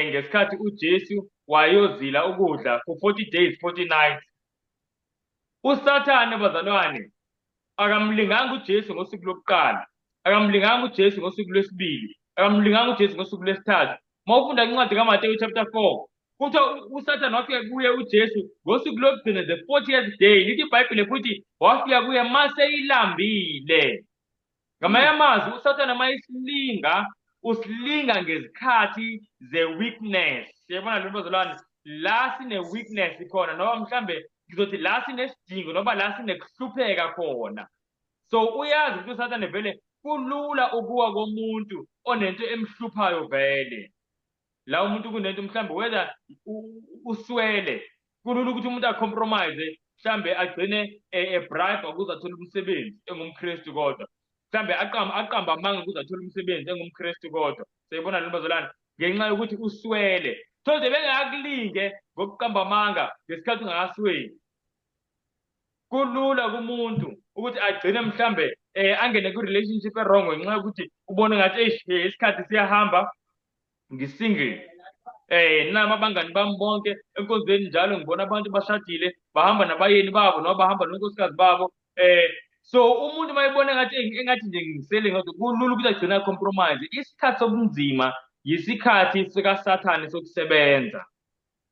ngesikhathi uJesu wayozila ukudla for 40 days 40 nights, uSathane bazalwane akamlinganga uJesu ngosuku lokuqala, akamlinganga uJesu ngosuku lwesibili, akamlinganga uJesu ngosuku lwesithathu. Uma ufunda incwadi kaMateyu chapter 4 kuthiwa uSathane wafika kuye uJesu ngosuku lokugcina, the 40th day. Lithi iBhayibhile futhi wafika kuye maseyilambile. Ngamanye amazwi uSathane uma esilinga usilinga ngezikhathi ze-weakness. Siyabona lento bazalwane, la sine-weakness khona, noma mhlambe ngizothi la sinesidingo noma la sinekuhlupheka khona. So uyazi ukuthi uSathane vele kulula ukuwa komuntu onento emhluphayo vele. La umuntu kunento mhlambe whether uswele, kulula ukuthi umuntu acompromise, mhlambe agcine ebribe ukuze athole umsebenzi engumKristu, kodwa mhlambe aqamba amanga ukuze athole umsebenzi engumKristu, kodwa siyibona lento bazalwane, ngenxa yokuthi uswele. Thoze bengakulinge ngokuqamba amanga ngesikhathi ungakasweli. Kulula kumuntu ukuthi agcine mhlambe angene ku-relationship e-wrong ngenxa yokuthi ubone ngathi eish isikhathi siyahamba ngisingle, nama abangani bami bonke enkonzweni njalo ngibona abantu bashadile bahamba nabayeni babo noma bahamba nonkosikazi babo. So umuntu mayebona ngathi engathi nje ngisele ngathi kulula ukuthi agcine compromise. Isikhathi sobunzima yisikhathi sikaSathane sokusebenza,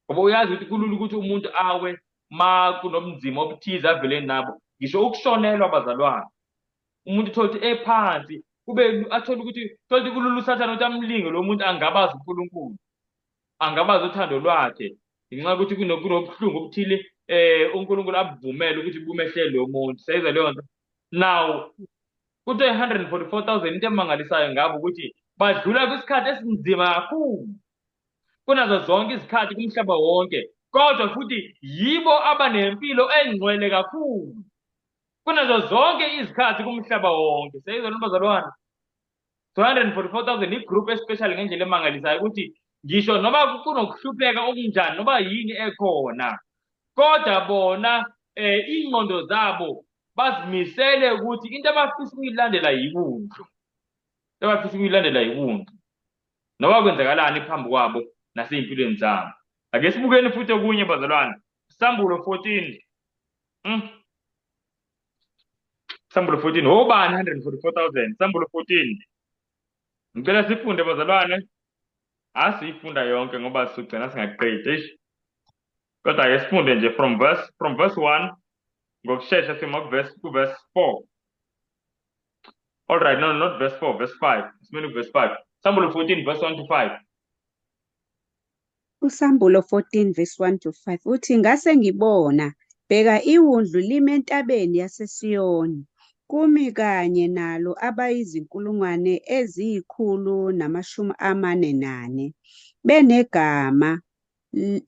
ngoba uyazi ukuthi kulula ukuthi umuntu awe ma kunobunzima obuthize avele nabo, ngisho ukushonelwa abazalwane. Umuntu uthole ukuthi ephansi kube athole ukuthi thole ukuthi kulula uSathane ukuthi amlinge lo muntu angabazi uNkulunkulu, angabazi uthando lwakhe, ngenxa yokuthi kunobuhlungu obuthile uNkulunkulu abuvumele ukuthi bumehlele lo muntu. Siyayizwa leyo nto? Now kuthiwa i-144,000 into emangalisayo ngabo ukuthi badlula kwisikhathi esinzima kakhulu kunazo zonke izikhathi kumhlaba wonke, kodwa futhi yibo abanempilo engcwele kakhulu kunazo zonke izikhathi kumhlaba wonke. Siyayizwa lento bazalwane? 244,000 igroup especial ngendlela emangalisayo ukuthi ngisho noma kunokuhlupheka okunjani noma yini ekhona, kodwa bona ingqondo zabo bazimisele ukuthi into abafisa ukuyilandela yiwundlu, into abafisa ukuyilandela yiwundlu, noma kwenzakalani phambi kwabo nasey'mpilweni zabo. Ake sibukeni futhi okunye bazalwane, Sambulo 14. Sambulo 14, obani 144,000? Sambulo 14. Ngicela sifunde bazalwane. Asiyifunda yonke ngoba sizogcina singaqedi. Eish. Kodwa ake sifunde nje from verse 1 ngokushesha sima ku verse 4. All right, no, not verse 4, verse 5. Simele ku verse 5. Sambulo 14 verse 1 to 5. Usambulo 14 verse 1 to 5 uthi, ngase ngibona, bheka iwundlu limi entabeni yaseSiyoni, kumi kanye nalo abayizinkulungwane eziyi-144, benegama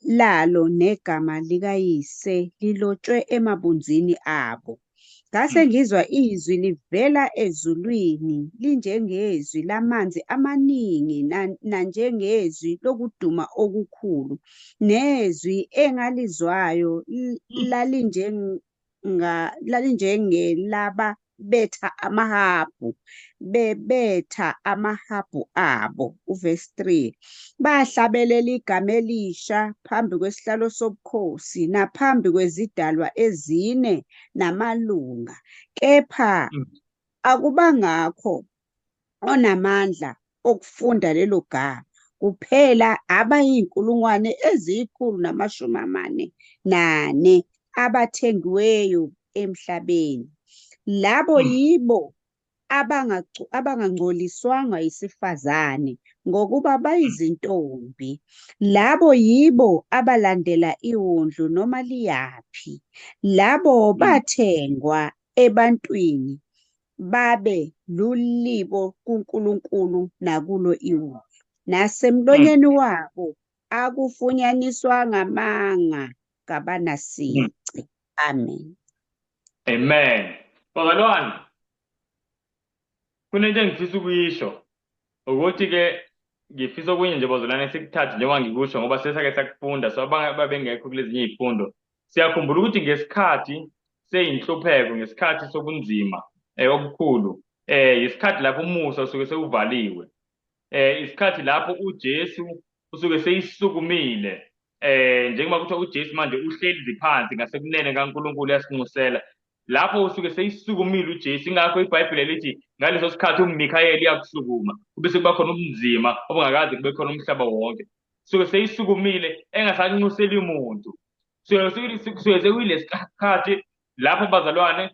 lalo negama likayise lilotshwe emabunzini abo. Ngase ngizwa izwi livela ezulwini linjengezwi lamanzi amaningi nanjengezwi lokuduma okukhulu, nezwi engalizwayo lalinjengelaba betha amahabhu, bebetha amahabhu abo. Uvesi 3. Bahlabelela igama elisha phambi kwesihlalo sobukhosi naphambi kwezidalwa ezine namalunga. Kepha akubangakho onamandla okufunda lelo gama, kuphela abayinkulungwane eziyi-144 abathengiweyo emhlabeni. Labo yibo abangangcoliswanga yisifazane, ngokuba bayizintombi. Labo yibo abalandela iWundlu noma liyaphi. Labo bathengwa ebantwini babe lulibo kuNkulunkulu nakulo iWundlu. Nasemlonyeni wabo akufunyaniswanga manga, kabanasici. Amen. Amen. Bazalwane, kunento engifisa ukuyisho ukuthi-ke ngifisa okunye nje bazalwane sikuthathe njengoba ngikusho ngoba sesake sakufunda, so ababengekho kulezinye iy'fundo. Siyakhumbula ukuthi ngesikhathi seyinhlupheko, ngesikhathi sobunzima obukhulu, isikhathi lapho umusa usuke sewuvaliwe. Isikhathi lapho uJesu usuke seyisukumile. Njengoba kuthiwa uJesu manje uhleli phansi ngasekunene kaNkulunkulu uyasinxusela. Lapho usuke seyisukumile uJesu, ingakho iBhayibheli lithi ngaleso sikhathi uMikhayeli uyakusukuma, kube sekuba khona ubunzima obungakaze kube khona umhlaba wonke. Suke seyisukumile engasanxuseli muntu. Suke sekuyilesikhathi lapho bazalwane,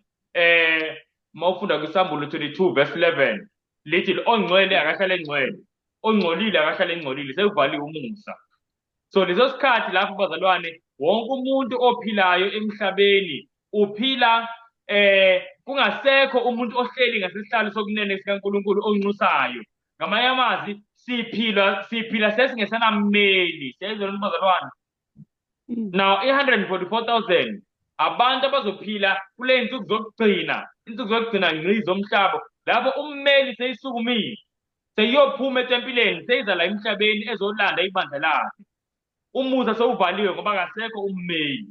mawufunda kwiSambulo 22 verse 11 lithi ongcwele akahlale engcwele, ongcolile akahlale engcolile, sekuvaliwe umusa. So leso sikhathi lapho bazalwane wonke umuntu ophilayo emhlabeni uphila kungasekho umuntu ohleli ngasesihlalo sokunene sikaNkulunkulu onxusayo. Ngamanye amazwi siphila sesingesanameli. Siyayizwa bazalwane? Now i-144,000 abantu abazophila kule insuku zokugcina, insuku zokugcina ngqi zomhlaba, lapho ummeli seyisukumile, seyiyophuma etempileni, seyiza la emhlabeni ezolanda ibandla lakhe. Umusa sewuvaliwe ngoba akasekho ummeli.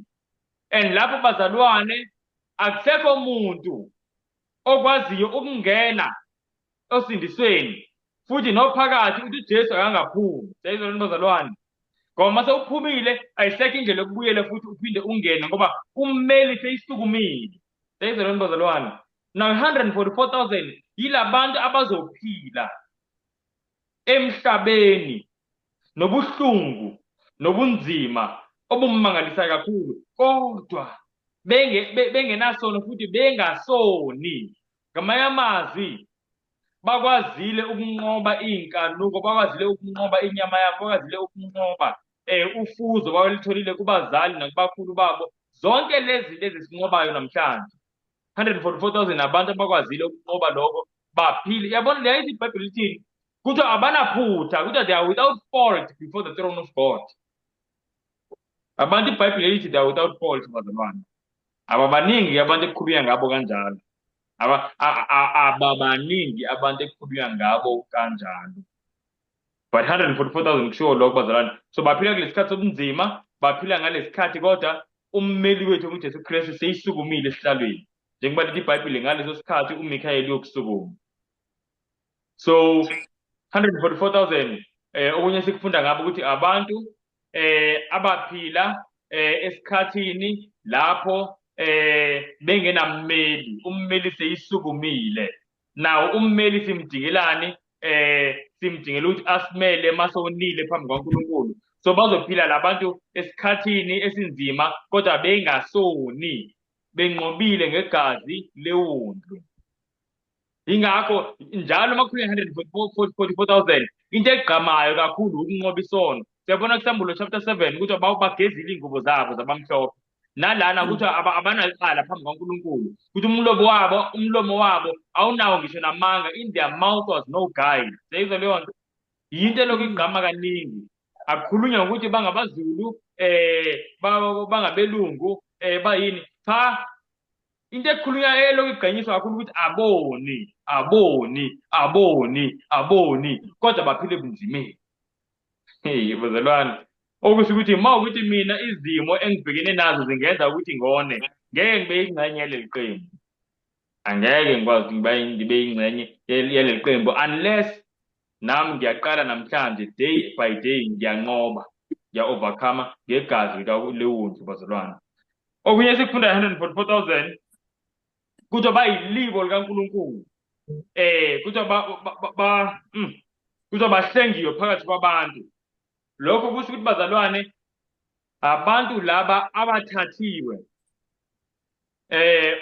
And lapho bazalwane akusekho umuntu okwaziyo ukungena osindisweni futhi nophakathi uthi uJesu akangaphumi. Siyayizwa bazalwane? Ngoba uma sewuphumile ayisekho indlela yokubuyela futhi uphinde ungene ngoba ummeli seyisukumile. Siyayizwa bazalwane? Now 144,000 yilabantu abazophila emhlabeni nobuhlungu nobunzima obummangalisa kakhulu, kodwa bengenasono futhi bengasoni. Ngamanye amazwi bakwazile ukunqoba iy'nkanuko, bakwazile ukunqoba inyama yabo, bakwazile ukunqoba ufuzo bawelitholile kubazali nakubakhulu babo. Zonke lezi zinto ezisinqobayo namhlanje, 144,000 abantu abakwazile ukunqoba lokho baphile. Yabona leyo ithi iBhayibheli lithini? Kuthiwa abanaphutha, kuthiwa they are without fault before the throne of God. Abantu iBhayibheli lithi they are without fault bazalwane. Ababaningi abantu ekukhulunywa ngabo kanjalo. Ababaningi abantu ekukhulunywa ngabo kanjalo. But 144,000 kushiwo lokho bazalwane. So baphila kulesikhathi sobunzima, baphila ngalesikhathi kodwa ummeli wethu uJesu Kristu seyisukumile esihlalweni. Njengoba lithi iBhayibheli ngaleso sikhathi uMikhayeli uyokusukuma. So 144,000 okunye sikufunda ngabo ukuthi abantu abaphila esikhathini lapho bengenammeli, ummeli seyisukumile. Now ummeli simdingelani? Simdingela ukuthi asimele masonile phambi kwaNkulunkulu. So bazophila labantu esikhathini esinzima kodwa bengasoni, benqobile ngegazi lewundlu. Ingakho njalo uma kukhulunywa 144,000 into egqamayo kakhulu ukunqoba isono. Siyabona kuSambulo chapter 7 ukuthi bagezile iy'ngubo zabo zabamhlophe. Nalana ukuthi abanacala phambi kwaNkulunkulu, ukuthi umlomo wabo awunawo ngisho namanga, in their mouth was no guile. Siyayizwa leyo nto? Yinto elokhu igqama kaningi. Akukhulunywa ngokuthi bangabaZulu, bangabelungu, bayini. Cha, Into ekhulunywa elokhu igqanyiswa kakhulu ukuthi aboni, aboni, aboni, aboni, kodwa baphile ebunzimeni. Hey, bazalwane, okusho ukuthi uma ukuthi mina izimo engibhekene nazo zingenza ukuthi ngone, ngeke ngibe yingxenye yaleli qembu. Angeke ngikwazi ukuthi ngibe yingxenye yaleli qembu unless nami ngiyaqala namhlanje day by day ngiyanqoba, ngiya-overcome ngegazi lewundlu bazalwane. Okunye esikufunda 144,000 kuthiwa bayilibo likaNkulunkulu. Kuthiwa kuthiwa bahlengiwe phakathi kwabantu. Lokho kusho ukuthi bazalwane abantu laba abathathiwe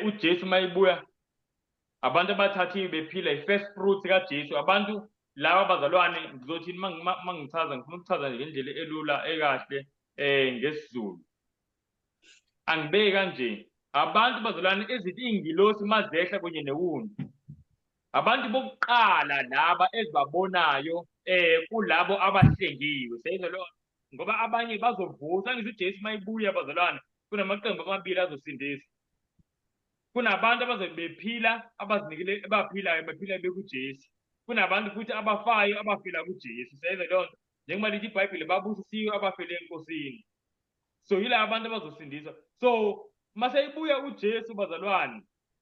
uJesu mayibuya, abantu abathathiwe bephila i-first fruit kaJesu. Abantu laba bazalwane ngizothini mangichaza, ngifuna ukuchaza nje ngendlela elula ekahle ngesiZulu. Angibeki kanje, abantu bazalwane ezithi ingilosi mazehla kunye newundlu, abantu bokuqala laba ezibabonayo kulabo abahlengiwe. Seyizwa leyo, ngoba abanye bazovusa. Angisho uJesu mayibuya bazalwane, kunamaqembu amabili azosindiswa. Kunabantu abazobe bephila, abazinikele, abaphilayo, bephila bekuJesu. Kunabantu futhi abafayo, abafela kuJesu. Seyizwa leyo nto, njengoba lithi iBhayibheli, babusisiwe abafele eNkosini. So yila abantu abazosindiswa. So maseyibuya uJesu bazalwane,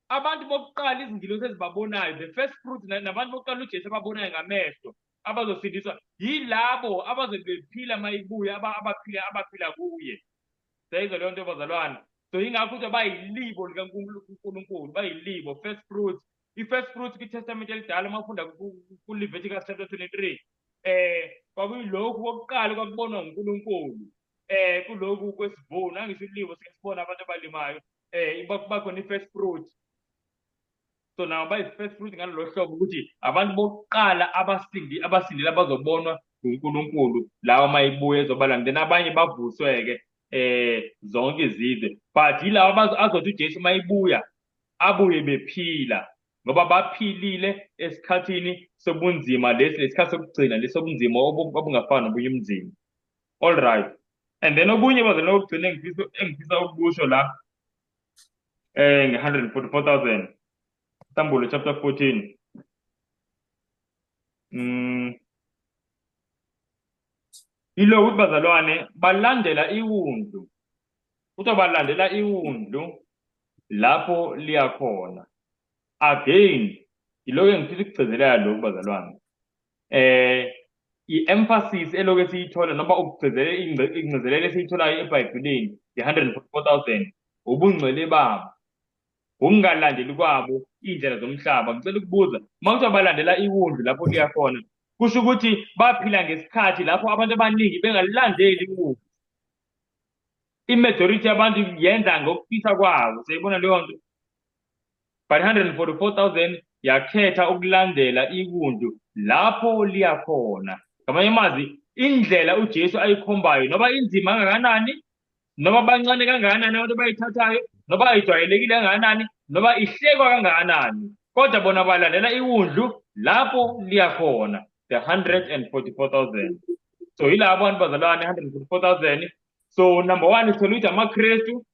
abantu bokuqala izingilosi ezibabonayo, the first fruit, nabantu bokuqala uJesu ababonayo ngamehlo abazosindiswa yilabo abazobe bephila mayibuya, abaphila kuye. Seyizwa leyo nto bazalwane. So yingakho ukuthi bayilibo likaNkulunkulu, bayilibo, first fruit. I-first fruit kwiTestament elidala, uma ufunda ku-Leviticus chapter 23, kwakuyilokhu kokuqala kwakubonwa nguNkulunkulu. Kulokhu kwesivuno, angisho ilibo, sike sibone abantu abalimayo, kuba khona i-first fruit. So now bayi-first fruit ngalolo hlobo ukuthi abantu bokuqala abasindile abazobonwa nguNkulunkulu lawa mayibuye ezobalanda, then abanye bavuswe-ke zonke izizwe. But yilaba azothi uJesu mayibuya abuye bephila, ngoba baphilile esikhathini sobunzima lesi, lesikhathi sokugcina lesi sobunzima obungafani nobunye ubunzima. All right, and then okunye bazalwane okugcina engifisa ukukusho la nge-144,000, Sambulo chapter 14. Yilo ukuthi bazalwane balandela iwundlu, kuthiwa balandela iwundlu lapho liyakhona. Again, yiloko engifisa ukugcizelela lokhu bazalwane. I-emphasis elokhu esiyithola noma ukugcizelela ingcizelelo esiyitholayo eBhayibhelini nge-144,000, ubungcwele babo, ukungalandeli kwabo iy'ndlela zomhlaba. Ngicela ukubuza, uma kuthiwa balandela iwundlu lapho liya khona, kusho ukuthi baphila ngesikhathi lapho abantu abaningi bengalilandeli iwundlu. I-majority yabantu yenza ngokufisa kwabo, siyayibona leyo nto. But 144,000 yakhetha ukulandela iwundlu lapho liya khona. Ngamanye amazwi, indlela uJesu ayikhombayo, noba inzima kangakanani, noma bancane kangakanani abantu abayithathayo, noba ayijwayelekile kangakanani, noba ihlekwa kangakanani, kodwa bona balandela iwundlu lapho liya khona, the 144,000. So yilabo bantu bazalwane, 144,000. So number one, sithola ukuthi amaKrestu,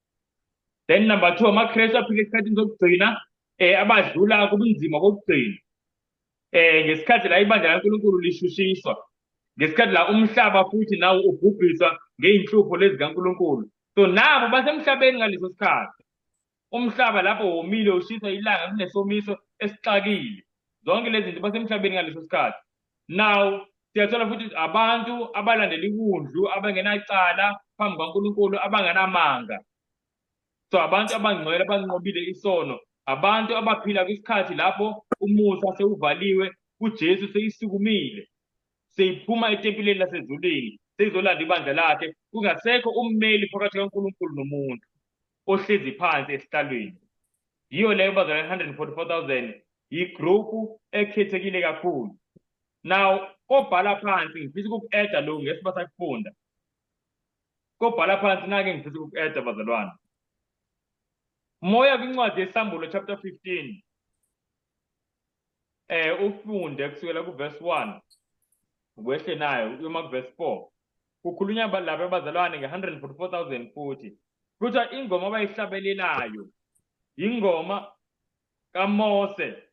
then number two, amaKrestu aphila esikhathini sokugcina, abadlula kubunzima bokugcina. Ngesikhathi la ibandla laNkulunkulu lishushiswa, ngesikhathi la umhlaba futhi nawo ubhubhiswa ngey'nhlupho lezi kaNkulunkulu. So nabo basemhlabeni ngaleso sikhathi. Umhlaba lapho womile, ushiswa ilanga, kunesomiso esixakile. Zonke lezi zinto basemhlabeni ngaleso sikhathi. Now siyathola futhi abantu abalandela iwundlu, abangenacala phambi kukaNkulunkulu, abangenamanga. So abantu abangcwele abanqobile isono, abantu abaphila kwisikhathi lapho umusa sewuvaliwe, uJesu seyisukumile, seyiphuma etempileni lasezulwini, seyizolanda ibandla lakhe, kungasekho ummeli phakathi kaNkulunkulu nomuntu ohlezi phansi esihlalweni. Yiyo leyo bazalwane 144,000, yigruphu ekhethekile kakhulu. Now kobhala phansi ngifisa ukuku-eda lokhu ngesiba sakufunda. Kobhala phansi nake ngifisa ukuku-eda bazalwane. Moya kwincwadi yeSambulo chapter 15. Ufunde kusukela ku verse 1 wehle nayo uyoma ku verse 4. Kukhulunywa laba abazalwane nge-144,000 futhi. Kuthiwa ingoma abayihlabelelayo. Ingoma kaMose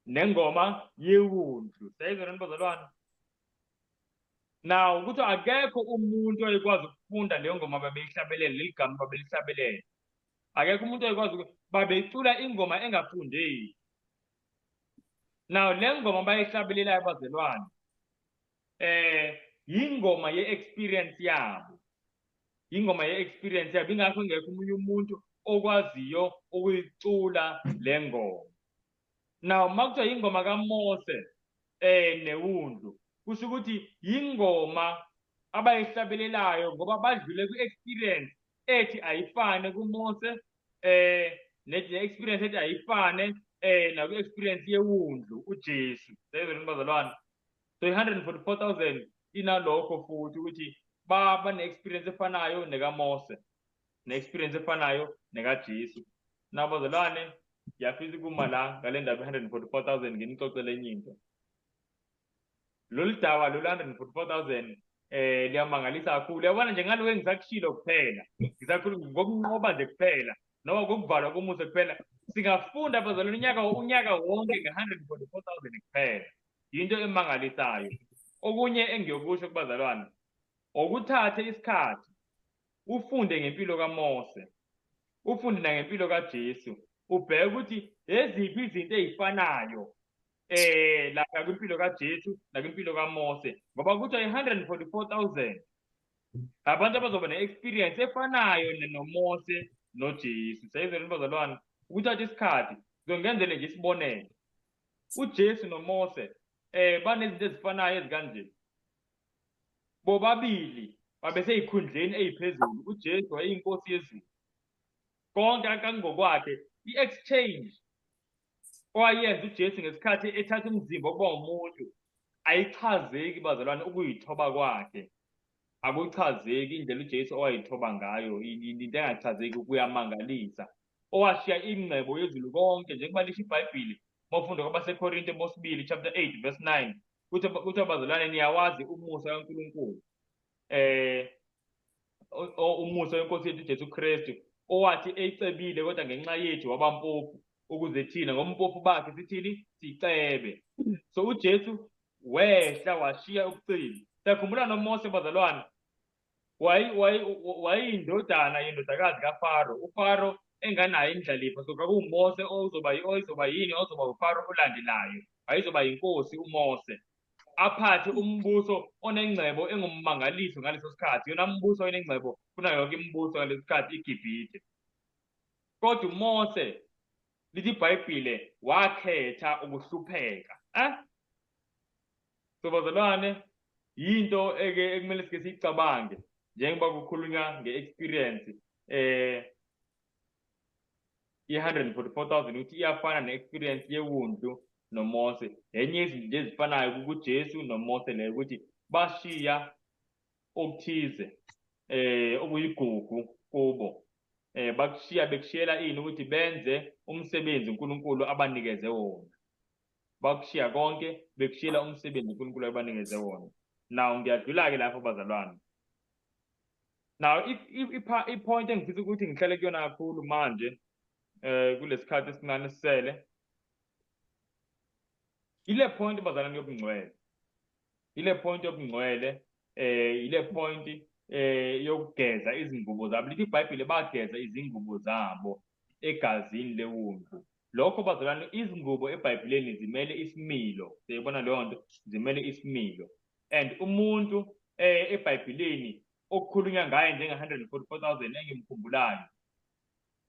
nengoma yewundlu. Siyayizwa lento bazalwane? Now ukuthi akekho umuntu oyekwazi ukufunda leyo ngoma babeyihlabelela, leli gama babelihlabelela. Akekho umuntu oyekwazi, babecula ingoma engafundeki. Now le ngoma bayihlabelelayo bazalwane, yingoma ye-experience yabo. Ingoma ye-experience yabo, ingakho ingekho omunye umuntu okwaziyo ukuyicula le ngoma. Now uma kuthiwa ingoma kaMose newundlu, kusho ukuthi yingoma abayihlabelelayo ngoba badlule kwi-experience ethi ayifane kuMose ne-experience ethi ayifane nakwi-experience yewundlu uJesu. Seyizweni bazalwane. So i-144,000 inalokho futhi ukuthi bane-experience efanayo nekaMose, ne-experience efanayo nekaJesu. Nabazalwane, ngiyafisa ukuma la ngale ndaba i-144,000 nginixoxele enye into. Lolu daba lolu 144,000 liyamangalisa kakhulu. Uyabona nje ngaloko engisakushilo kuphela, ngisakhuluma ngokunqoba nje kuphela noma ngokuvalwa komusa kuphela, singafunda bazalwane unyaka wonke nge-144,000 kuphela. Yinto emangalisayo. Okunye engiyokusho kubazalwane, okuthathe isikhathi ufunde ngempilo kaMose, ufunde nangempilo kaJesu, ubheke ukuthi eziphi izinto ezifanayo lapha kwimpilo kaJesu nakwimpilo kaMose, ngoba kuthiwa i-144,000 abantu abazoba ne-experience efanayo noMose noJesu. Siyayizwa bazalwane, ukuthatha isikhathi ngizongenzele nje isibonelo. uJesu noMose banezinto ezifanayo ezikanje. Bobabili babeseyikhundleni eyiphezulu. uJesu wayeyinkosi yezulu, konke akangokwakhe. I-exchange owayenza uJesu ngesikhathi ethatha umzimba wokuba umuntu ayichazeki bazalwane, ukuyithoba kwakhe akuchazeki. Indlela uJesu owayithoba ngayo into engachazeki, kuyamangalisa. Owashiya ingcebo yezulu konke, njengoba lisho iBhayibheli mawufunda kwabaseKorinte bosibili chapter 8 verse 9, kuthi abazalwane niyawazi umusa kaNkulunkulu, umusa wenkosi yethu Jesu Kristu, owathi eyicebile kodwa ngenxa yethu waba mpofu, ukuze thina ngompofu bakhe sithini, sicebe. So uJesu wehla washiya ubucili. Siyakhumbula noMose bazalwane, wayeyindodana yendodakazi kaFaro, uFaro enganayo indlalifa, so kwakuwuMose ozoba yini, ozoba uFaro olandelayo, wayezoba yinkosi uMose, aphathe umbuso onengcebo engummangaliso ngaleso sikhathi, yona mbuso onengcebo kunayo yonke imibuso ngaleso sikhathi, iGibhithe. Kodwa uMose, lithi iBhayibhile, wakhetha ukuhlupheka. So bazalwane, yinto eke ekumele sike siyicabange njengoba kukhulunywa nge-experience i-144,000, ukuthi iyafana ne-experience yewundlu noMose. Enye izinto ezifanayo kuJesu noMose leyo, ukuthi bashiya okuthize okuyigugu kubo, bakushiya bekushiyela ini, ukuthi benze umsebenzi uNkulunkulu abanikeze wona. Bakushiya konke bekushiyela umsebenzi uNkulunkulu abanikeze wona. Now ngiyadlula-ke lapho bazalwane. Now i-point engifisa ukuthi ngihlale kuyona kakhulu manje kulesikhathi esincane sisele, ile point bazalwane yobungcwele, ile point yobungcwele, ile point yokugeza izingubo zabo. Lithi iBhayibheli bageza izingubo zabo egazini lewundlu. Lokho bazalwane, izingubo eBhayibhelini zimele isimilo. Siyayibona leyo nto, zimele isimilo. And umuntu eBhayibhelini okukhulunywa ngaye njenge-144,000 engimkhumbulayo,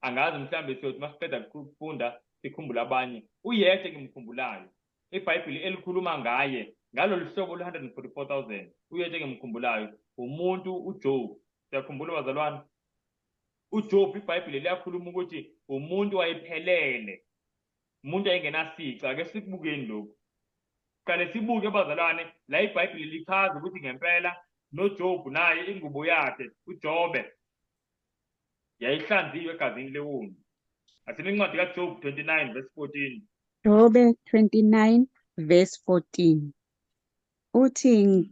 angazi mhlawumbe siyothi masiqeda ukufunda sikhumbule abanye, uyedwa engimkhumbulayo iBhayibheli elikhuluma ngaye ngalolu hlobo lwe-144,000, uyedwa engimkhumbulayo, umuntu uJob. Siyakhumbula bazalwane, uJob iBhayibheli liyakhuluma ukuthi umuntu wayephelele, umuntu wayengenasici. Ake sikubukeni lokhu, qale sibuke bazalwane la iBhayibheli lichaza ukuthi ngempela noJob naye ingubo yakhe uJobe yayihlanziwe egazini lewundlu. Asine incwadi kaJob 29 verse 14. Jobe 29 verse 14 uthi,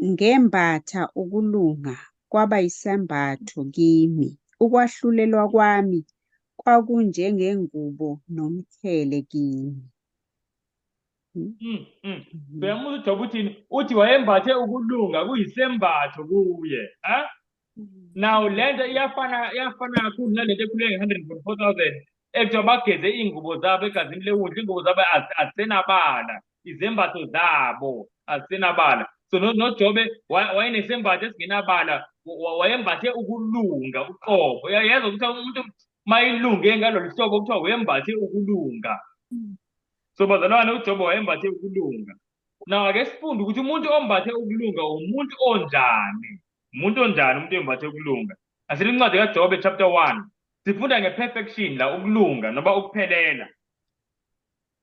ngembatha ukulunga kwaba yisembatho kimi, ukwahlulelwa kwami Kwakunjengengubo nomqhele kimi. Uyamuza uJobe uthini? Uthi wayembathe ukulunga kuyisembatho kuye. Ha? Now lento iyafana iyafana kakhulu nalento ekhulunywa nge-144,000 ekuthiwa bageze iy'ngubo zabo egazini lewundlu, iy'ngubo zabo azisenabala, izembatho zabo azisenabala. So noJobe wayenesembatho esingenabala, wayembathe ukulunga uqobo. Uyayezwa ukuthi umuntu mayilunge ngalolu hlobo kuthiwa wembathe ukulunga. So bazalwane uJobe wayembathe ukulunga. Now ake sifunde ukuthi umuntu ombathe ukulunga umuntu onjani. Umuntu onjani umuntu oyembathe ukulunga? Asithi incwadi kaJobe chapter 1. Sifunda nge-perfection la ukulunga noma ukuphelela.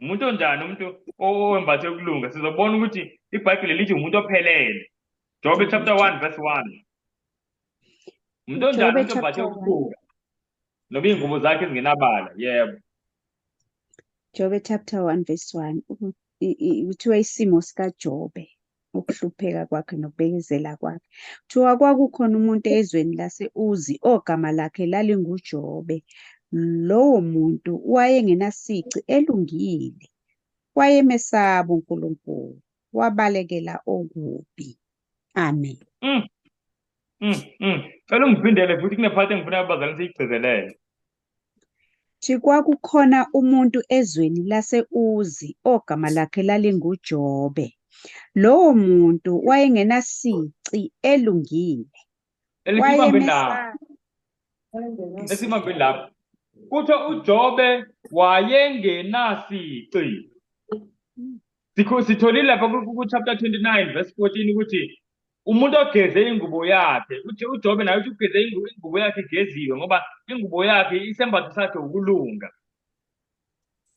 Umuntu onjani umuntu owembathe ukulunga? Sizobona ukuthi iBhayibheli lithi umuntu ophelele. Jobe chapter 1 verse 1. Umuntu onjani Jobe umuntu ombathe chapter 1. ukulunga? Noba iy'ngubo zakhe zingenabala. Yebo. Jobe chapter 1 verse 1 kuthiwa isimo sikaJobe, ukuhlupheka kwakhe nokubekezela kwakhe. Kuthiwa kwakukhona umuntu ezweni lase-Uzi ogama lakhe lalinguJobe. Lowo muntu wayengenasici elungile, wayemesaba uNkulunkulu, wabalekela okubi. Amen. Cela ungiphindele futhi kune-part engifuna abazali siyigcizelele. Thi kwakukhona umuntu ezweni lase-Uzi ogama lakhe lalinguJobe. Lowo muntu wayengenasici elungile. Elisibambe lapho. Wayemesaba. Esibambe lapho. Kuthiwa uJobe wayengenasici. Sitholile lapha ku chapter 29 verse 14 ukuthi umuntu ogeze ingubo yakhe, uJobe naye uthi ugeze ingubo yakhe igeziwe ngoba ingubo yakhe isembatho sakhe ukulunga.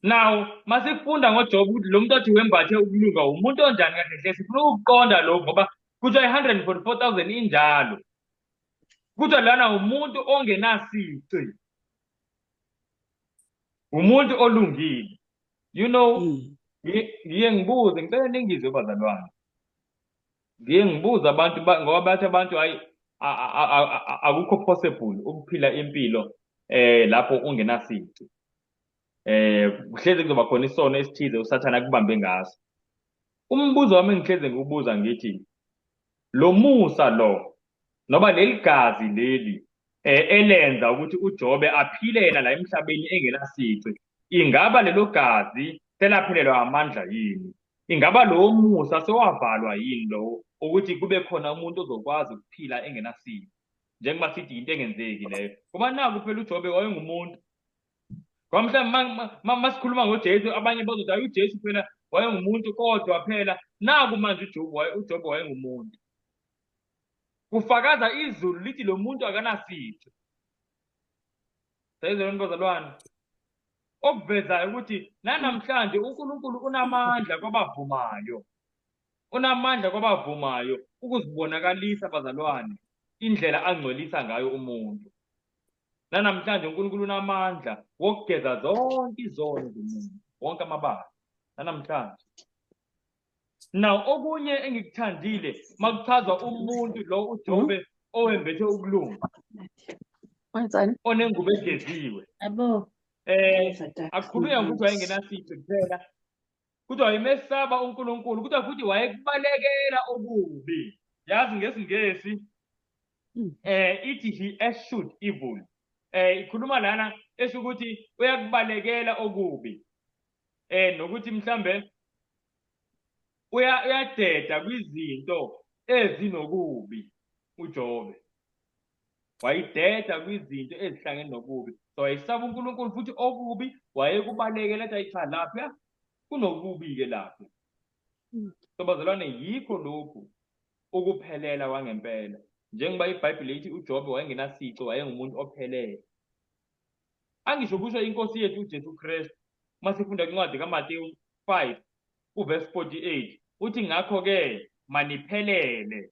Now masifunda ngoJobe ukuthi lo muntu othi wembathe ukulunga umuntu onjani kahle hle, sifuna ukuqonda lokho ngoba kuthiwa i-144,000 injalo. Kuthiwa lana umuntu ongenasici. Umuntu olungile. You know, ngiye ngibuze, ngicela ningizwe bazalwane. Ngiye ngibuze abantu ngoba bathi abantu hayi akukho possible ukuphila impilo lapho ungenasici. Kuhlezi kuzoba khona isono esithize uSathane akubambe ngaso. Umbuzo wami engihlezi ngikubuza ngithi lo musa lo noma leli gazi leli elenza ukuthi uJobe aphile yena la emhlabeni engenasici, ingaba lelo gazi selaphelelwa amandla yini? Ingaba lowo musa sewavalwa yini lowo ukuthi kube khona umuntu ozokwazi ukuphila engenasici? Njengoba sithi into engenzeki leyo. Ngoba naku phela uJobe wayengumuntu. Ngoba mhlawumbe masikhuluma ngoJesu abanye bazothi hayi uJesu phela wayengumuntu, kodwa phela naku manje uJobe wayengumuntu. Kufakaza izulu lithi lo muntu akanasici. Sayizona bazalwane. Okuvezayo ukuthi nanamhlanje uNkulunkulu unamandla kwabavumayo. Unamandla kwabavumayo ukuzibonakalisa bazalwane indlela angcwelisa ngayo umuntu. Nanamhlanje uNkulunkulu unamandla wokugeza zonke izono zomuntu, wonke amabala. Nanamhlanje. Now okunye engikuthandile makuchazwa umuntu lo uJobe owembethe ukulunga. Onengubo egeziwe. Yabo. Akukhulunywa ukuthi wayengenasici kuphela. Kuthiwa wayemesaba uNkulunkulu, kuthiwa futhi wayekubalekela okubi. Yazi ngesiNgesi ithi he eschewed evil. Ikhuluma lana esho ukuthi uyakubalekela okubi. Nokuthi mhlambe uyadeda kwizinto ezinokubi uJobe. Wayideda kwizinto ezihlangene nokubi. So wayesaba uNkulunkulu futhi okubi wayekubalekela ethi cha lapha kunokubi ke lapha. So bazalwane yikho lokhu ukuphelela kwangempela. Njengoba iBhayibheli lithi uJobe wayengenasici, wayengumuntu ophelele. Angisho kusho inkosi yethu uJesu Kristu masifunda incwadi kaMateyu 5 uverse 48 uthi ngakho ke maniphelele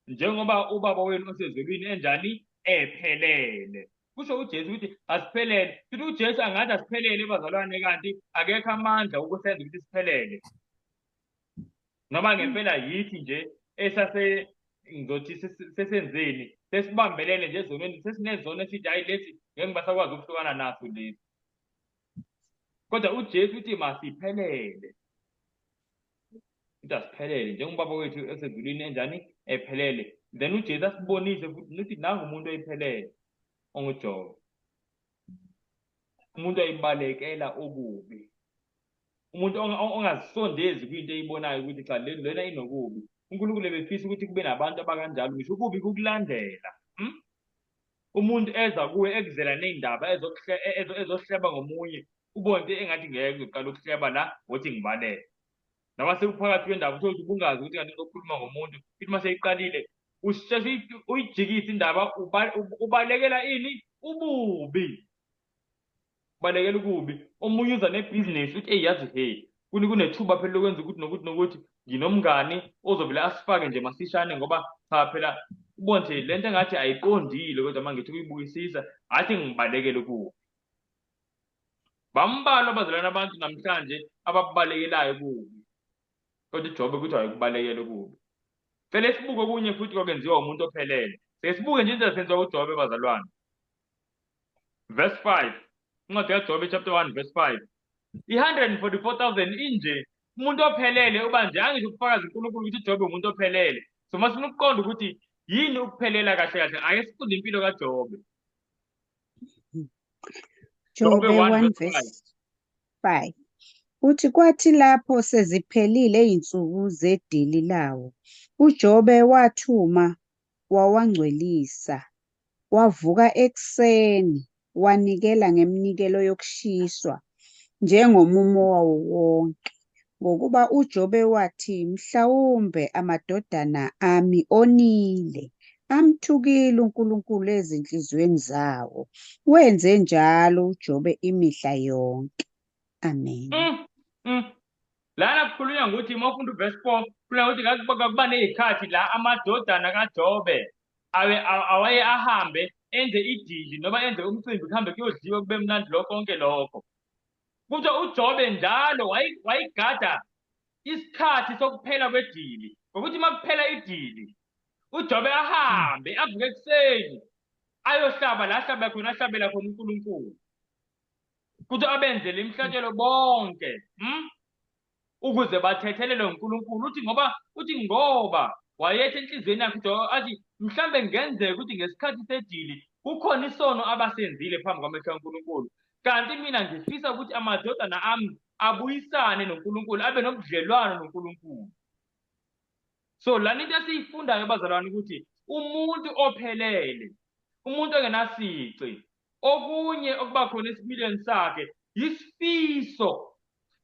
njengoba ubaba wenu osezulwini enjani ephelele. Kusho uJesu ukuthi asiphelele. Futhi uJesu angathi asiphelele bazalwane kanti akekho amandla ukusenza ukuthi siphelele. Noma ngempela yithi nje esase Ngizothi sesenzeni, sesibambelele nje ezonweni, sesinezono esithi hayi lesi ngeke ngisakwazi ukuhlukana naso lesi. Kodwa uJesu uthi masiphelele. Uthi asiphelele njengoba wethu esezulwini enjani ephelele. Then uJesu asibonise futhi ukuthi nangu umuntu oyiphelele onguJobe. Umuntu oyibalekela okubi. Umuntu ongazisondezi kwinto eyibonayo ukuthi cha lena inokubi. uNkulunkulu ebefisa ukuthi kube nabantu abakanjalo, ngisho ukubi kukulandela. Umuntu eza kuwe ekuzela nezindaba ezohleba ngomunye, ubone into engathi ngeke uzoqala ukuhleba la, wothi ngibaleke. Noma sekuphakathi kwendaba uthole ukuthi ubungazi ukuthi kanti uzokhuluma ngomuntu, ithi uma seyiqalile usheshe uyijikise indaba, ubalekela ini? Ububi. Ubalekela ububi. Omunye uza nebhizinisi uthi eyi yazi hey, kunethuba phela lokwenza ukuthi nokuthi nokuthi, nginomngani ozovele asifake nje masishane ngoba cha phela ubone nje lento engathi ayiqondile, kodwa uma ngithi ukuyibukisisa athi ngibalekele kuwo. Bambalwa abazalwane abantu namhlanje abakubalekelayo kubi, kodwa uJobe kuthi wayekubalekela kubi. Cela sibuke okunye futhi kwakwenziwa umuntu ophelele. Sike sibuke nje into esenziwa uJobe bazalwane. Verse 5. Incwadi kaJobe chapter 1 verse 5. I-144,000 inje umuntu ophelele uba nje angisho ukufakaza uNkulunkulu ukuthi uJobe umuntu ophelele. So masifuna ukuqonda ukuthi yini ukuphelela kahle kahle, ake sifunde impilo kaJobe. Jobe 1 verse 5. Uthi kwathi lapho seziphelile izinsuku zedili lawo, uJobe wathuma wawangcwelisa, wavuka ekuseni wanikela ngeminikelo yokushiswa njengomumo wawo wonke. Ngokuba uJobe wathi, mhlawumbe amadodana ami onile, amthukile uNkulunkulu ezinhliziyweni zawo. Wenze njalo uJobe imihla yonke. Amen. Lana kukhulunywa ngokuthi uma ufunda uverse 4, kukhulunywa ukuthi kwakuba nezikhathi la amadodana kaJobe awaye ahambe enze idili noma enze umcimbi, kuhambe kuyodliwa kube mnandi lokho konke lokho. Kuthiwa uJobe njalo wayigada isikhathi sokuphela kwedili, ngokuthi uma kuphela idili uJobe ahambe avuke ekuseni ayohlaba la ahlaba khona, ahlabela khona uNkulunkulu. Kuthiwa abenzele imihlatshelo bonke, ukuze bathethelelwe uNkulunkulu. Uthi ngoba wayethe enhliziyweni yakhe uJobe athi mhlambe kungenzeka ukuthi ngesikhathi sedili kukhona isono abasenzile phambi kwamehlo kaNkulunkulu, kanti mina ngifisa ukuthi amadodana ami abuyisane noNkulunkulu, abe nobudlelwano noNkulunkulu. So lana into esiyifundayo bazalwane ukuthi umuntu ophelele, umuntu ongenasici, okunye okuba khona esimilweni sakhe isifiso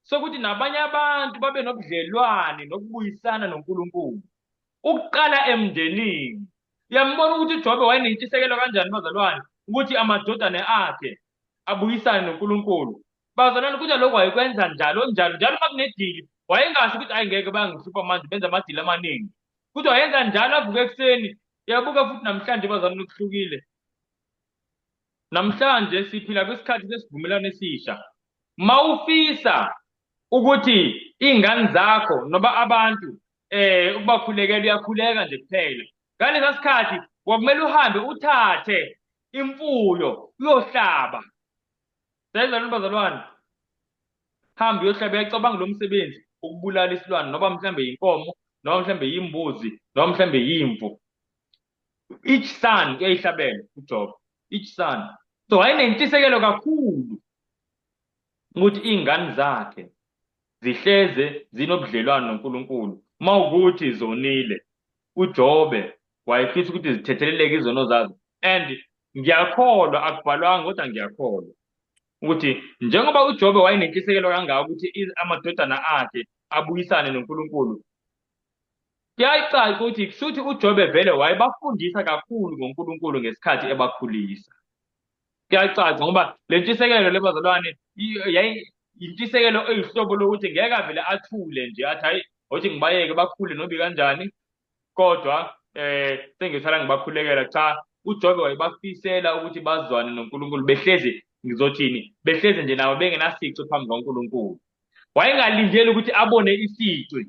sokuthi nabanye abantu babe nobudlelwane nokubuyisana noNkulunkulu. Ukuqala emndenini. Uyambona ukuthi uJobe wayenentshisekelo kanjani bazalwane ukuthi amadodana akhe abuyisane noNkulunkulu. Bazalwane kodwa lokho wayekwenza njalo njalo njalo uma kunedili, wayengasho ukuthi hayi ngeke bayangihlupha manje benza amadili amaningi. Kodwa wayenza njalo avuke ekuseni. Uyabuka futhi namhlanje bazalwane kuhlukile. Namhlanje siphila kwisikhathi sesivumelwano esisha. Mawufisa ukuthi iy'ngane zakho noma abantu ukubakhulekela, uyakhuleka nje kuphela. Ngalesa sikhathi kwakumele uhambe uthathe imfuyo uyohlaba. Siyayizwa bazalwane? Hamba uyohlaba, uyacabanga lo msebenzi ukubulala isilwane noma mhlambe yinkomo noma mhlambe yimbuzi noma mhlambe yimvu. Each son uyayihlabela uJobe, each son. So wayenentshisekelo kakhulu ukuthi iy'ngane zakhe zihleze zinobudlelwano noNkulunkulu. Uma ukuthi zonile, uJobe wayefisa ukuthi zithetheleleke izono zazo. And ngiyakholwa, akubhalwanga kodwa ngiyakholwa ukuthi njengoba uJobe wayenentshisekelo kangaka ukuthi amadodana akhe abuyisane noNkulunkulu, kuyacaca ukuthi kushuthi uJobe vele wayebafundisa kakhulu ngoNkulunkulu ngesikhathi ebakhulisa. Kuyacaca ngoba le ntshisekelo le bazalwane intshisekelo eyihlobo lokuthi ngeke avele athule nje athi hayi othi ngibayeke bakhule nobi kanjani, kodwa sengisala ngibakhulekela. Cha, uJobe wayebafisela ukuthi bazwane noNkulunkulu, behlezi, ngizothini, behlezi nje nabo bengenasici phambi kwaNkulunkulu. Wayengalindeli ukuthi abone isici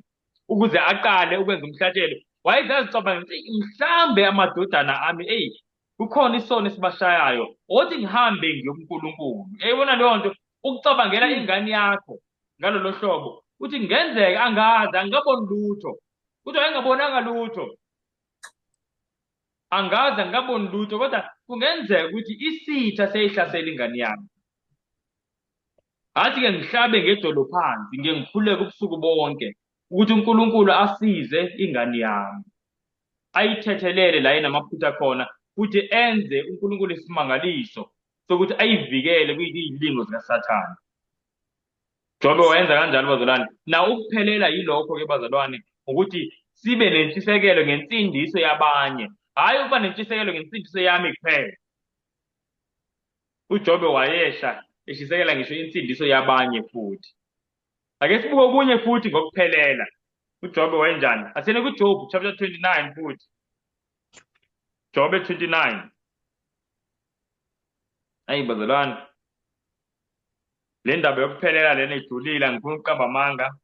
ukuze aqale ukwenza umhlatshelo. Wayezazicabanga ukuthi mhlambe amadodana ami, eyi kukhona isono esibashayayo, othi ngihambe ngiyokuNkulunkulu. Uyayibona leyo nto, ukucabangela ingane yakho ngalolo hlobo, uthi kungenzeka angazi, angikaboni lutho. Uthi wayengabonanga lutho. Angazi, angikaboni lutho, kodwa kungenzeka ukuthi isitha seyihlasela ingane yami. Athi-ke ngihlabe ngedolo phansi, ngike ngikhuleke ubusuku bonke ukuthi uNkulunkulu asize ingane yami. Ayithethelele la inamaphutha khona futhi enze uNkulunkulu isimangaliso sokuthi ayivikele kwizilingo zikaSathane. Jobe wayenza kanjalo bazalwane. Na ukuphelela yilokho-ke bazalwane, ukuthi sibe nentshisekelo ngensindiso yabanye, hhayi ukuba nentshisekelo ngensindiso yami kuphela. UJobe wayesha eshisekela ngisho insindiso yabanye futhi. Ake sibuke okunye futhi ngokuphelela. UJobe wayenjani? Asiyene kuJob chapter 29 futhi. Jobe 29. Ayi bazalwane. Le ndaba yokuphelela lena ijulile, angifuni ukuqamba amanga.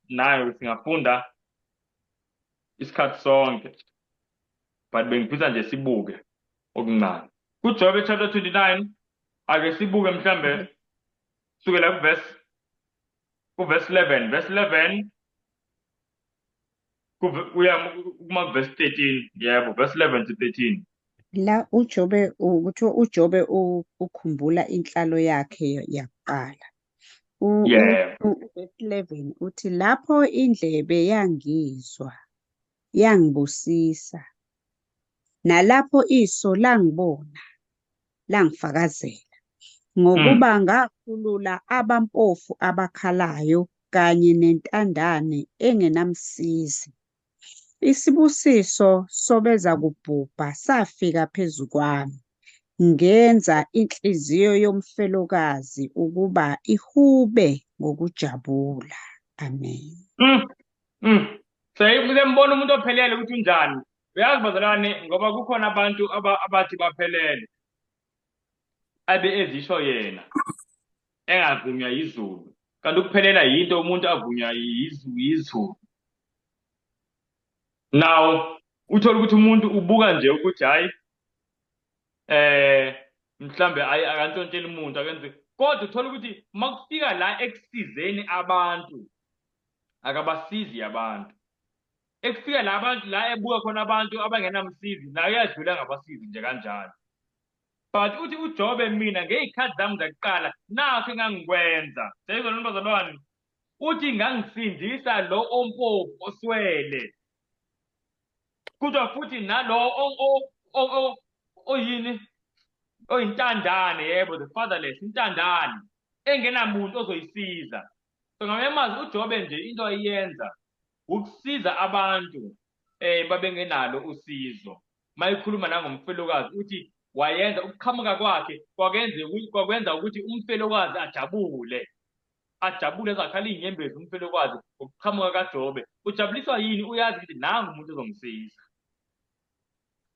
Nayo singafunda isikhathi sonke. But bengifisa nje sibuke okuncane. KuJobe chapter 29 ake sibuke mhlambe sukela kuverse 11, verse 11 kuya kuma verse 13, yebo, verse 11 to 13. La uJobe kuthiwa uJobe ukhumbula inhlalo yakhe yakuqala. Verse 11 uthi lapho indlebe yangizwa yangibusisa, nalapho iso langibona langifakazela, ngokuba ngakhulula abampofu abakhalayo kanye nentandane engenamsizi. Isibusiso sobeza kubhubha safika phezu kwami, ngenza inhliziyo yomfelokazi ukuba ihube ngokujabula. Amen. Siyambona umuntu ophelele ukuthi unjani. Uyazi bazalwane, ngoba kukhona abantu abathi baphelele, abe ezisho yena engavunywa yizulu. Kanti ukuphelela yinto umuntu avunywa yizulu. Now uthola ukuthi umuntu ubuka nje ukuthi hayi mhlambe hayi akantshontsheli umuntu akenze, kodwa uthola ukuthi makufika la ekusizeni abantu akabasizi abantu. Ekufika la abantu la ebuka khona abantu abangenamsizi naye uyadlula ngabasizi nje kanjalo. But uthi uJobe mina ngey'khathi zami zakuqala nakho engangikwenza. Siyayizwa lento bazalwane? Uthi ngangisindisa lo ompofu oswele. Kodwa futhi nalo oyini oyintandane, yebo, the fatherless, intandane engenamuntu ozoyisiza. So ngamanye amazwi uJobe nje into ayenza ukusiza abantu babengenalo usizo. Mayikhuluma nangomfelokazi uthi wayenza ukuqhamuka kwakhe kwakwenza ukuthi umfelokazi ajabule. Ajabule ezakhala izinyembezi umfelokazi ngokuqhamuka kaJobe. Ujabuliswa yini? Uyazi ukuthi nangu umuntu ozomsiza.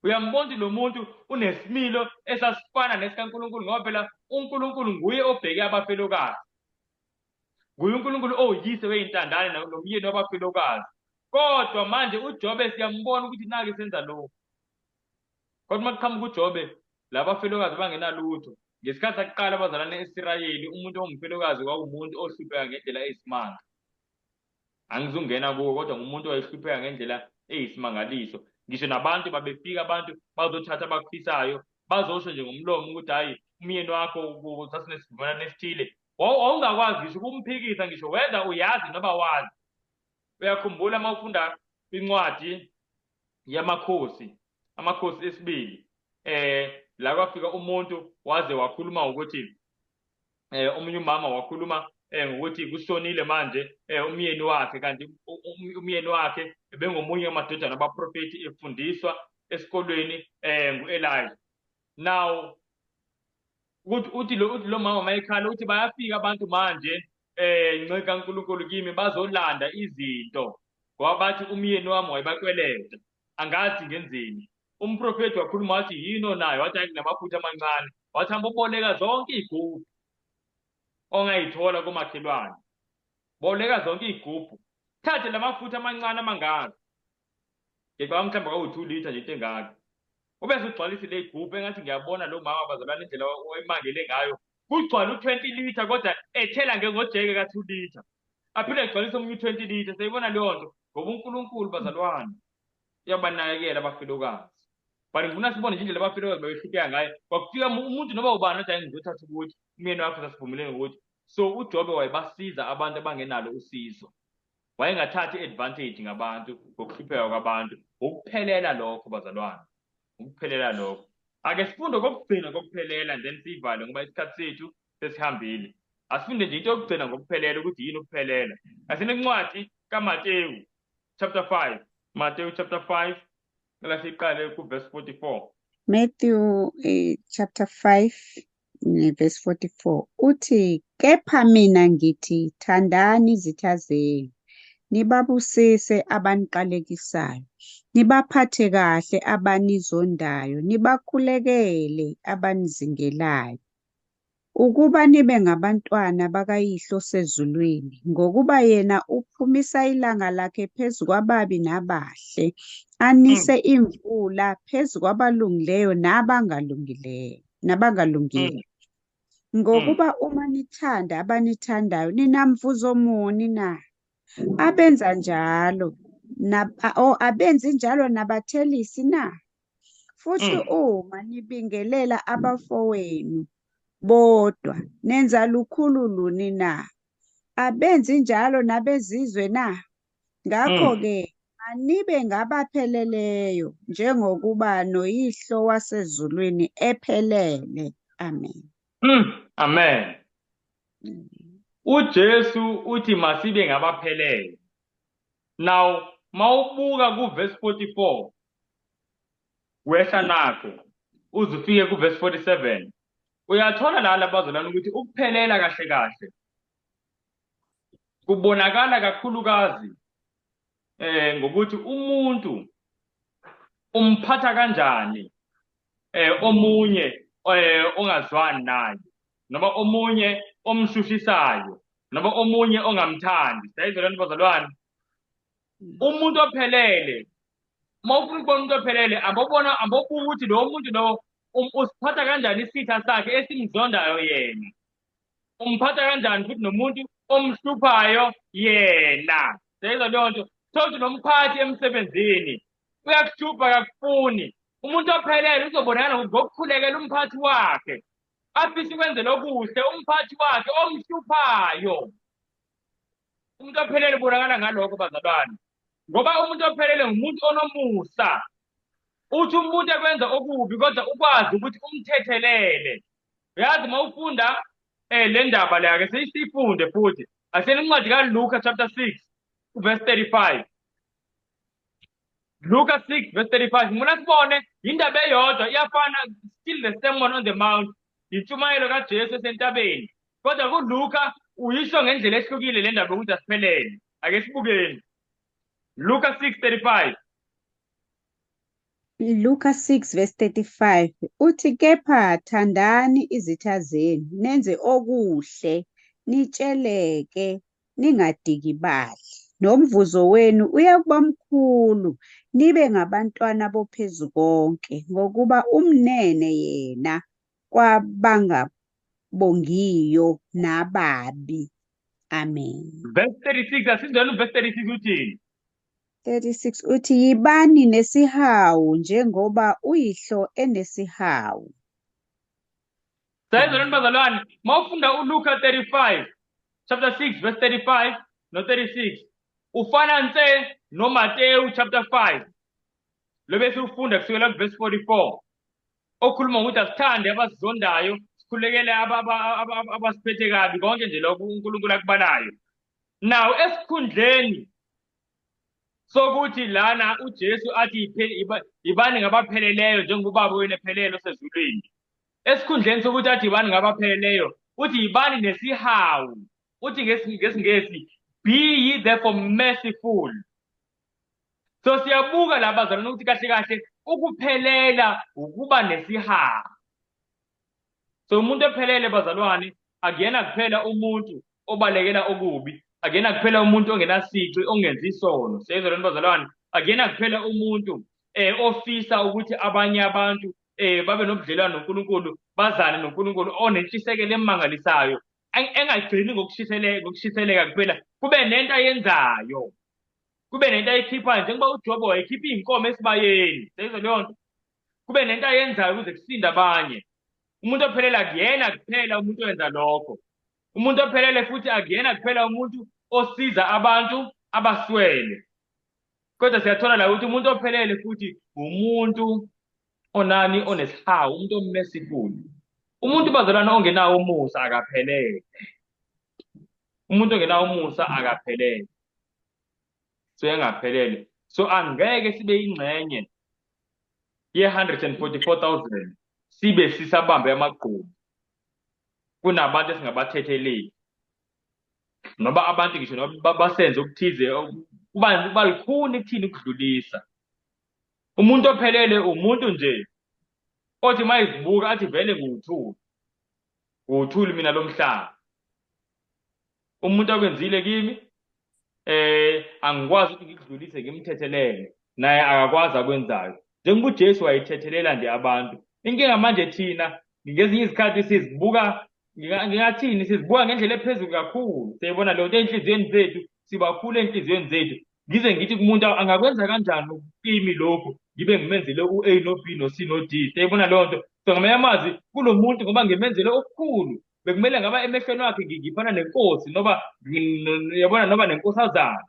Uyambona lo muntu unesimilo esasifana nesikaNkulunkulu, ngoba phela uNkulunkulu nguye obheke abafelokazi. Nguye uNkulunkulu oyise weyintandane nomyeni wabafelokazi. Kodwa manje uJobe siyambona ukuthi nake senza lokhu. Kodwa uma kuqhamuka uJobe, labafelokazi bangenalutho. Ngesikhathi sakuqala abazalwane eSirayeli, umuntu ongumfelokazi kwakuwumuntu ohlupheka ngendlela eyisimanga. Angizungena kuwo, kodwa ngumuntu owayehlupheka ngendlela eyisimangaliso. Ngisho nabantu babefika, abantu bazothatha abakufisayo, bazosho nje ngomlomo ukuthi hhayi, umyeni wakho sasinesivumelwano esithile. Wawungakwazi ngisho ukumphikisa, ngisho whether uyazi noma wazi. Uyakhumbula uma ufunda incwadi yamakhosi, amakhosi esibili, la kwafika umuntu waze wakhuluma ukuthi omunye umama wakhuluma ngokuthi kushonile manje umyeni wakhe, kanti umyeni wakhe ebengomunye wamadodana abaprofethi efundiswa esikolweni ngu-Elijah. Now ukuthi uthi lo mama mayekhala uthi bayafika abantu manje nceka kaNkulunkulu kimi bazolanda izinto ngoba bathi umyeni wami wayebakweleta, angazi ngenzeni. Umprofethi wakhuluma wathi yini onayo, wathi hayi nginamaphutha amancane, wathi hamba uboleka zonke iy'gubhu ongayithola komakhelwane, boleka zonke iy'gubhu, thathe lamafutha amancane amangaka. Ngicabanga mhlawumbe kwakuwu-2 litre nje into engaka. Ubese ugcwalisa le gubhu engathi ngiyabona lo mama bazalwane indlela oyimangele ngayo. Kugcwala u-20 litre kodwa ethela ngengojeke ka-2 litre. Aphinde agcwalise omunye u-20 litre. Siyayibona leyo nto ngoba uNkulunkulu bazalwane uyabanakekela abafelokazi. But ngifuna sibone nje indlela abafelokazi babehlupheka ngayo. Kwakufika umuntu noma ubani othi hayi ngizothatha ukuthi umyeni wakho sasivumelene ngokuthi. So uJobe wayebasiza abantu abangenalo usizo. Wayengathathi i-advantage ngabantu ngokuhlupheka kwabantu. Ukuphelela lokho bazalwane. Ukuphelela lokho. Ake sifunde kokugcina kokuphelela and then siyivale ngoba isikhathi sethu sesihambile. Asifunde nje into yokugcina ngokuphelela ukuthi yini ukuphelela. Asine incwadi kaMatewu chapter 5. Matewu chapter 5 ngicela siqale ku-verse 44. Matthew chapter 5 verse 44 uthi, kepha mina ngithi thandani izitha zenu, nibabusise abaniqalekisayo, nibaphathe kahle abanizondayo, nibakhulekele abanizingelayo, ukuba nibe ngabantwana bakaYihlo osezulwini, ngokuba yena uphumisa ilanga lakhe phezu kwababi nabahle, anise imvula phezu kwabalungileyo nabangalungileyo, nabangalungile. Ngokuba uma nithanda abanithandayo, ninamvuzo muni na? Abenza njalo abenzi njalo nabathelisi na? Futhi uma nibingelela abafowenu bodwa, nenza lukhulu luni na? Abenzi njalo nabezizwe na? Ngakho-ke anibe ngabapheleleyo njengokuba noYihlo wasezulwini ephelele. Amen. Amen. UJesu uthi masibe ngabaphelele. Now mawubuka kuverse 44 wehla nakho uze ufike kuverse 47 uyathola la labazalwane ukuthi ukuphelela kahle kahle kubonakala kakhulukazi ngokuthi umuntu umphatha kanjani omunye ongazwani naye noma omunye omshushisayo noma omunye ongamthandi. Siyayizwa lento bazalwane? Umuntu ophelele, uma ufuna ukubona umuntu ophelele, ambobona ambobuka ukuthi lo muntu lo usiphatha kanjani isitha sakhe esimzondayo yena, umphatha kanjani futhi nomuntu omhluphayo yena. Siyayizwa leyo nto? Thola ukuthi nomphathi emsebenzini uyakuhlupha, akakufuni. Umuntu ophelele uzobonakala ngokukhulekela umphathi wakhe, afise ukwenzela okuhle umphathi wakhe omhluphayo. Umuntu ophelele ubonakala ngalokho bazalwane, ngoba umuntu ophelele ngumuntu onomusa. Uthi umuntu ekwenza okubi kodwa ukwazi ukuthi umthethelele. Uyazi uma ufunda le ndaba le, ake siyisifunde futhi. Asiyeni incwadi kaLuka chapter 6 verse 35. Luka 6 verse 35. Ngifuna sibone indaba eyodwa iyafana, still the sermon on the mount, intshumayelo kaJesu esentabeni. Kodwa kuLuka uyisho ngendlela ehlukile le ndaba yokuthi asiphelele. Ake sibukeni. Luka 6:35. Luka 6 verse 35 uthi, kepha thandani izitha zenu, nenze okuhle, nitsheleke, ningadikibali, nomvuzo wenu uyakuba mkhulu, nibe ngabantwana boPhezukonke, ngokuba umnene yena kwabangabongiyo nababi. Amen. Verse 36, asizweni verse 36 uthini? 36 uthi, yibani nesihawu njengoba uyihlo enesihawu. Sayizwa bazalwane, mawufunda uLuka 35 chapter 6 verse 35 no 36 ufana nse noMateyu chapter 5 lo bese ufunda kusukela ku verse 44 okhuluma ngokuthi asithande abasizondayo, sikhulekele abasiphethe kabi, konke nje lokho uNkulunkulu akubalayo. Now esikhundleni sokuthi lana uJesu athi ibani ngabapheleleyo njengoba ubaba wenu ephelele osezulwini, esikhundleni sokuthi athi ibani ngabapheleleyo, uthi ibani nesihawu. Uthi ngesiNgesi, be ye therefore merciful. So siyabuka la bazalwane ukuthi kahle kahle ukuphelela ukuba nesihawu. So umuntu ophelele bazalwane akuyena kuphela umuntu obalekela okubi, akuyena kuphela umuntu ongenasici, ongenzi isono. Siyezwa lento bazalwane? Akuyena kuphela umuntu ofisa ukuthi abanye abantu babe nobudlelwano noNkulunkulu, bazane noNkulunkulu, onentshisekelo emangalisayo, engagcini ngokushiseleka kuphela, kube nento ayenzayo, kube nento ayikhiphayo, njengoba uJobe wayekhipha iy'nkomo esibayeni, seyizwa leyo nto, kube nento ayenzayo ukuze kusinde abanye. Umuntu ophelele akuyena kuphela umuntu oyenza lokho. Umuntu ophelele futhi akuyena kuphela umuntu osiza abantu abaswele. Kodwa siyathola la ukuthi umuntu ophelele futhi umuntu onani, onesihawu, umuntu o-merciful. Umuntu bazalwane ongenawo umusa akaphelele. Umuntu ongenawo umusa akaphelele. So engaphelele. So angeke sibe ingxenye ye-144,000 sibe sisabambe amagqubu. Kunabantu esingabathetheleli. Noba abantu ngisho noma basenze okuthize, kuba lukhuni kuthini ukudlulisa. Umuntu ophelele umuntu nje othi mayizibuka athi vele ngiwuthuli. Ngiwuthuli mina lomhlaba. Umuntu akwenzile kimi angikwazi ukuthi ngikudlulise ngimthethelele, naye akakwazi akwenzayo. Njengoba uJesu wayethethelela nje abantu. Inkinga manje thina ngezinye izikhathi sizibuka, ngingathini, sizibuka ngendlela ephezulu kakhulu. Siyayibona leyo nto ey'nhliziyweni zethu, sibakhulu ey'nhliziyweni zethu. Ngize ngithi kumuntu angakwenza kanjani kimi lokhu, ngibe ngimenzele u-A no B no C no D. Siyayibona leyo nto. So ngamanye amazwi kulo muntu ngoba ngimenzele okukhulu, bekumele ngaba emehlweni wakhe ngifana nenkosi noba uyabona noba nenkosazana.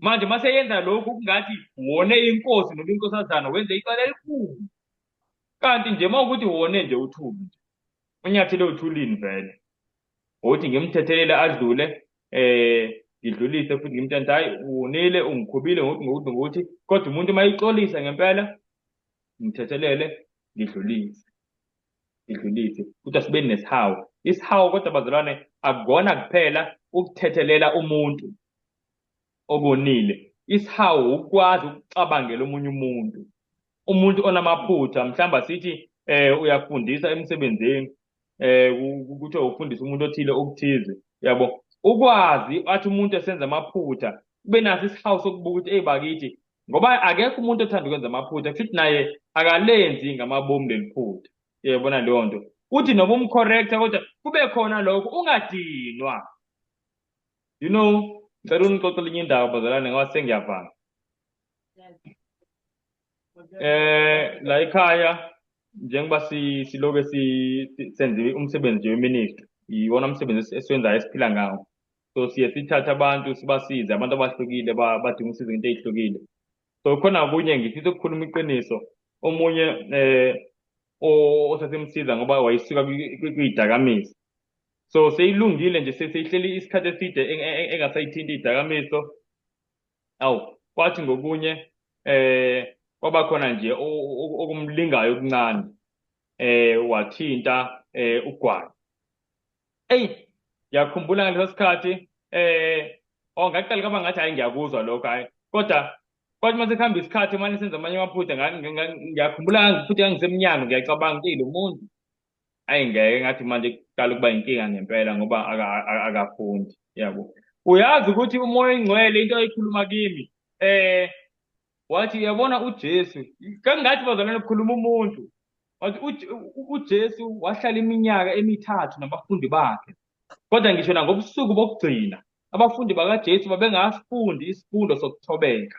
Manje mase yenza lokhu kungathi wone inkosi noma inkosazana, wenze icala elikhulu. Kanti nje uma ukuthi wone nje uthuli nje, unyathele uthulini vele. Uthi ngimthethelele adlule, ngidlulise futhi ngimtshele ukuthi hayi wonile, ungikhubile ngokuthi ngokuthi ngokuthi, kodwa umuntu uma exolisa ngempela ngithethelele, ngidlulise. Ngidlulise. Kodwa sibe nesihawu. Isihawu kodwa bazalwane akukona kuphela ukuthethelela umuntu okonile. Isihawu ukwazi ukucabangela omunye umuntu. Umuntu onamaphutha, mhlawumbe asithi uyafundisa emsebenzini, kuthiwa ufundisa umuntu othile okuthize, yabo. Ukwazi athi umuntu esenza amaphutha, kube naso isihawu sokubuka ukuthi hey bakithi, ngoba akekho umuntu othanda ukwenza amaphutha, futhi naye akalenzi ngamabomu leli phutha. Uyayibona leyo nto. Uthi noma umcorrecta kodwa kube khona lokho, ungadinwa. You know, ngicela unixoxele enye indaba bazalwane ngoba sengiyavala. La ekhaya njengoba siloke senze umsebenzi weministry, iwona umsebenzi esiwenzayo esiphila ngawo. So siye sithathe abantu sibasize, abantu abahlukile badinga usizo ngento ezihlukile. So khona kunye ngifisa ukukhuluma iqiniso, omunye osesimsiza ngoba wayisuka kwidakamizwa. So seyilungile nje, seyihleli isikhathi eside engasayithinti idakamiso. Awu, kwathi ngokunye kwaba khona nje okumlingayo okuncane, wathinta ugwayi. Eyi, ngiyakhumbula ngaleso sikhathi, ngaqala kwaba ngathi hayi ngiyakuzwa lokho, hayi. Kodwa kwathi mase kuhamba isikhathi manje senza amanye amaphutha, ngiyakhumbula futhi ngangisemnyango ngiyacabanga ukuthi lo muntu ayi ngeke ngathi manje kuqala ukuba inkinga ngempela ngoba akafundi, yabo. Uyazi ukuthi uMoya oNgcwele into ayikhuluma kimi, wathi uyabona uJesu, kangathi bazalwane kukhuluma umuntu, wathi uJesu wahlala iminyaka emithathu nabafundi bakhe, kodwa ngisho nangobusuku bokugcina abafundi bakaJesu babengafundi isifundo sokuthobeka.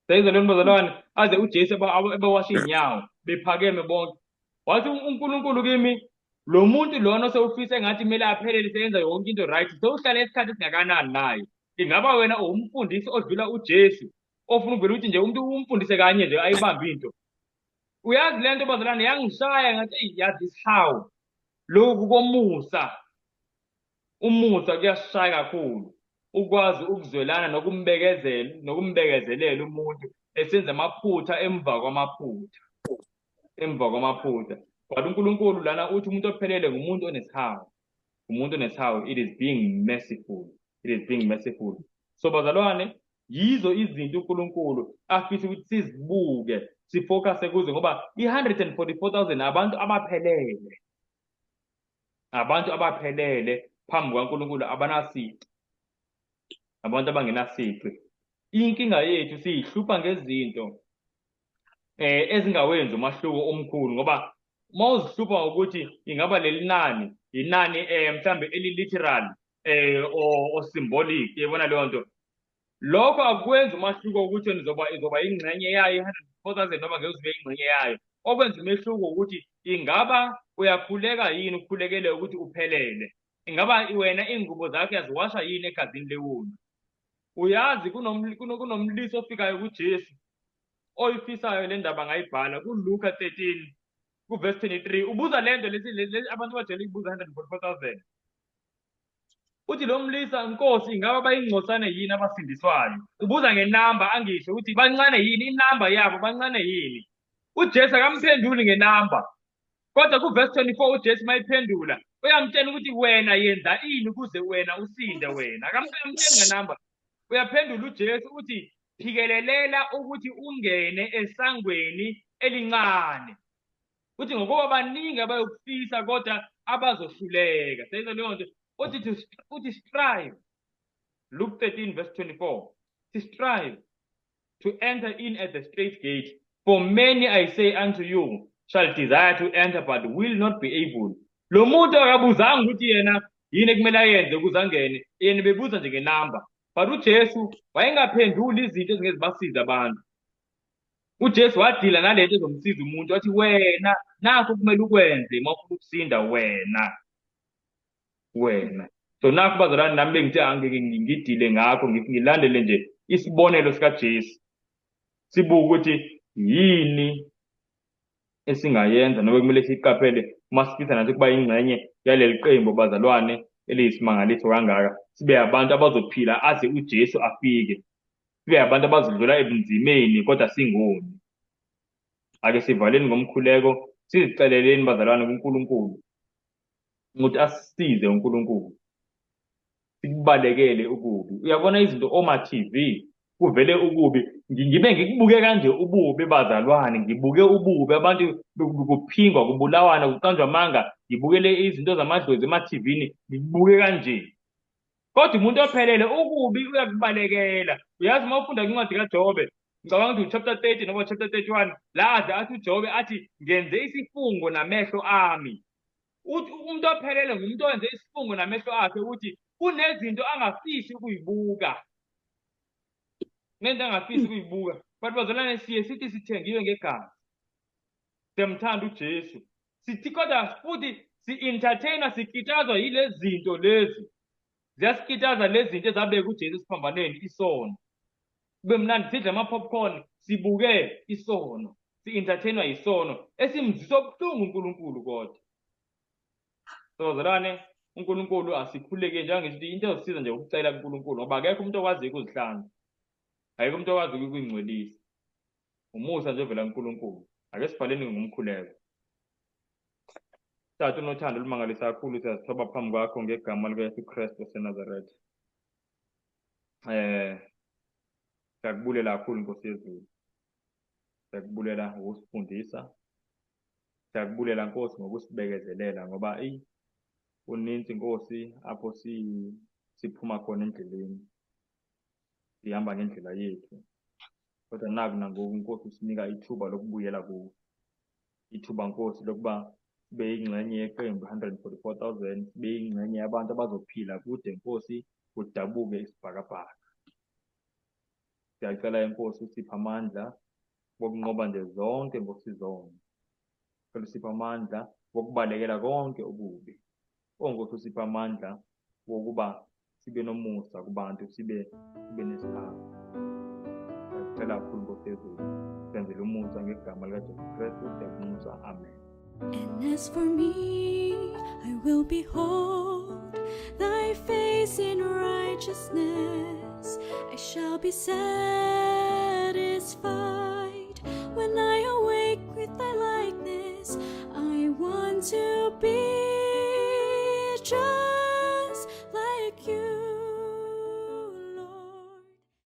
Seyizwa lento bazalwane, aze uJesu ebawasha inyawo bephakeme bonke. Wathi uNkulunkulu kimi, lo muntu lona osewufisa engathi kumele aphelele seyenza yonke into right, sewuhlale isikhathi esingakanani naye? Ingaba wena uwumfundisi odlula uJesu, ofuna uvele ukuthi nje umuntu umfundise kanye nje ayibambe into? Uyazi le nto bazalwane yangishaya ngathi eyi yazi isihawu lokhu komusa, umusa kuyasishaya kakhulu, ukwazi ukuzwelana nokumbekezela, nokumbekezelela umuntu esenza amaphutha emva kwamaphutha, emva kwamaphutha. But uNkulunkulu lana uthi umuntu ophelele ngumuntu onesihawu, umuntu onesihawu. It is being merciful, it is being merciful. So bazalwane, yizo izinto uNkulunkulu afisa ukuthi sizibuke, sifocuse kuzo, ngoba i-144,000 abantu abaphelele, abantu abaphelele phambi kukaNkulunkulu, abanasici, abantu abangenasici. Inkinga yethu siyihlupha ngezinto ezingawenzi umahluko omkhulu, ngoba uma uzihlupha ngokuthi ingaba leli nani inani mhlambe eli-literal or symbolic, yebona leyo nto, lokho akwenzi umahluko ukuthi izoba ingxenye yayo i-144,000 noma ngeke uzibe ingxenye yayo. Okwenza umehluko ukuthi ingaba uyakhuleka yini, ukhulekele ukuthi uphelele, ingaba wena iy'ngubo zakho uyaziwasha yini egazini lewundlu. Uyazi kunomlisa ofikayo kuJesu oyifisayo le ndaba, ngayibhala kuLuka 13 kuverse 23. Ubuza le nto lesi abantu bajwayele ukubuza 144,000. Uthi lo mlisa, Nkosi, ingaba bayingcosane yini abasindiswayo? Ubuza ngenamba, angisho ukuthi bancane yini inamba yabo, bancane yini? UJesu akamphenduli ngenamba, kodwa kuverse 24 uJesu mayiphendula uyamtshela ukuthi wena yenza ini ukuze wena usinde wena. Akamtsheli ngenamba, uyaphendula uJesu uthi phikelelela ukuthi ungene esangweni elincane. Uthi ngokuba baningi abayokufisa kodwa abazohluleka. Seyizwa leyo nto. Uthi strive. Luke 13 verse 24. To strive to enter in at the straight gate. For many, I say unto you, shall desire to enter but will not be able. Lo muntu akabuzanga ukuthi yena yini ekumele ayenze ukuze angene, yena bebuza nje ngenamba. But uJesu wayengaphenduli izinto ezingeke zibasize abantu. UJesu wadila nalento ezomsiza umuntu, wathi wena nakho kumele ukwenze uma ufuna ukusinda wena. Wena. So nakho bazalwane nami bengithi angeke ngidile ngakho, ngilandele nje isibonelo sikaJesu. Sibuke ukuthi yini esingayenza noma kumele siyiqaphele uma sifisa nathi ukuba ingxenye yaleli qembu bazalwane eliyisimangaliso kangaka, sibe abantu abazophila aze uJesu afike, sibe abantu abazodlula ebunzimeni kodwa singoni. Ake sivaleni ngomkhuleko, siziceleleni bazalwane kuNkulunkulu ukuthi asisize uNkulunkulu sikubalekele ukubi. Uyabona izinto oma-TV kuvele ukubi, ngibe ngikubuke kanje ububi bazalwane, ngibuke ububi, abantu kuphingwa, kubulawana, kuqanjwa amanga, ngibukele izinto zamadlozi ema-TV-ni, ngikubuke kanje. Kodwa umuntu ophelele ukubi uyakubalekela. Uyazi uma ufunda incwadi kaJobe, ngicabanga ukuthi chapter 30 noma chapter 31, la aze athi uJobe athi ngenze isifungo namehlo ami. Uthi umuntu ophelele ngumuntu owenze isifungo namehlo akhe ukuthi kunezinto angafisi ukuyibuka. Nento angafisi ukuyibuka. But bazalwane siye sithi sithengiwe ngegazi. Siyamthanda uJesu. Sithi kodwa futhi si-entertainer, sikitazwa yilezi zinto lezi. Ziyasikitaza lezi zinto ezabeka uJesu esiphambanweni, isono. Kube mnandi sidle ama-popcorn, sibuke isono. Si-entertainwa yisono esimzisa ubuhlungu uNkulunkulu kodwa. So bazalwane, uNkulunkulu asikhuleke njengoba into ezosiza nje ukucela kuNkulunkulu, ngoba akekho umuntu okwaziyo ukuzihlanza. Akekho umuntu okwaziyo ukuyingcwelisa. Umusa nje ovela kuNkulunkulu. Ake sivaleni ngomkhuleko. Tata unothando olumangalisa kakhulu, siyazithoba phambi kwakho ngegama likaYesu Kristu waseNazaretha. Siyakubulela kakhulu Nkosi yezulu. Siyakubulela ngokusifundisa. Siyakubulela Nkosi ngokusibekezelela, ngoba eyi kuninzi Nkosi apho siphuma khona endleleni. Sihamba ngendlela yethu. Kodwa naku nangoku Nkosi usinika ithuba lokubuyela kuwe. Ithuba Nkosi lokuba sibe yingxenye yeqembu 144,000, sibe yingxenye yabantu abazophila kude Nkosi kudabuke isibhakabhaka. Siyacela inkosi usiphe amandla wokunqoba nje zonke Nkosi izono. Cela usiphe amandla wokubalekela konke okubi. O Nkosi usiphe amandla wokuba sibe nomusa kubantu, sibe nesihawu. Siyacela kakhulu Nkosi yezulu, senzele umusa ngegama likaJesu Kristu, siyakunxusa, amen. And as for me, I will behold thy face in righteousness. I shall be satisfied when I awake with thy likeness. I want to be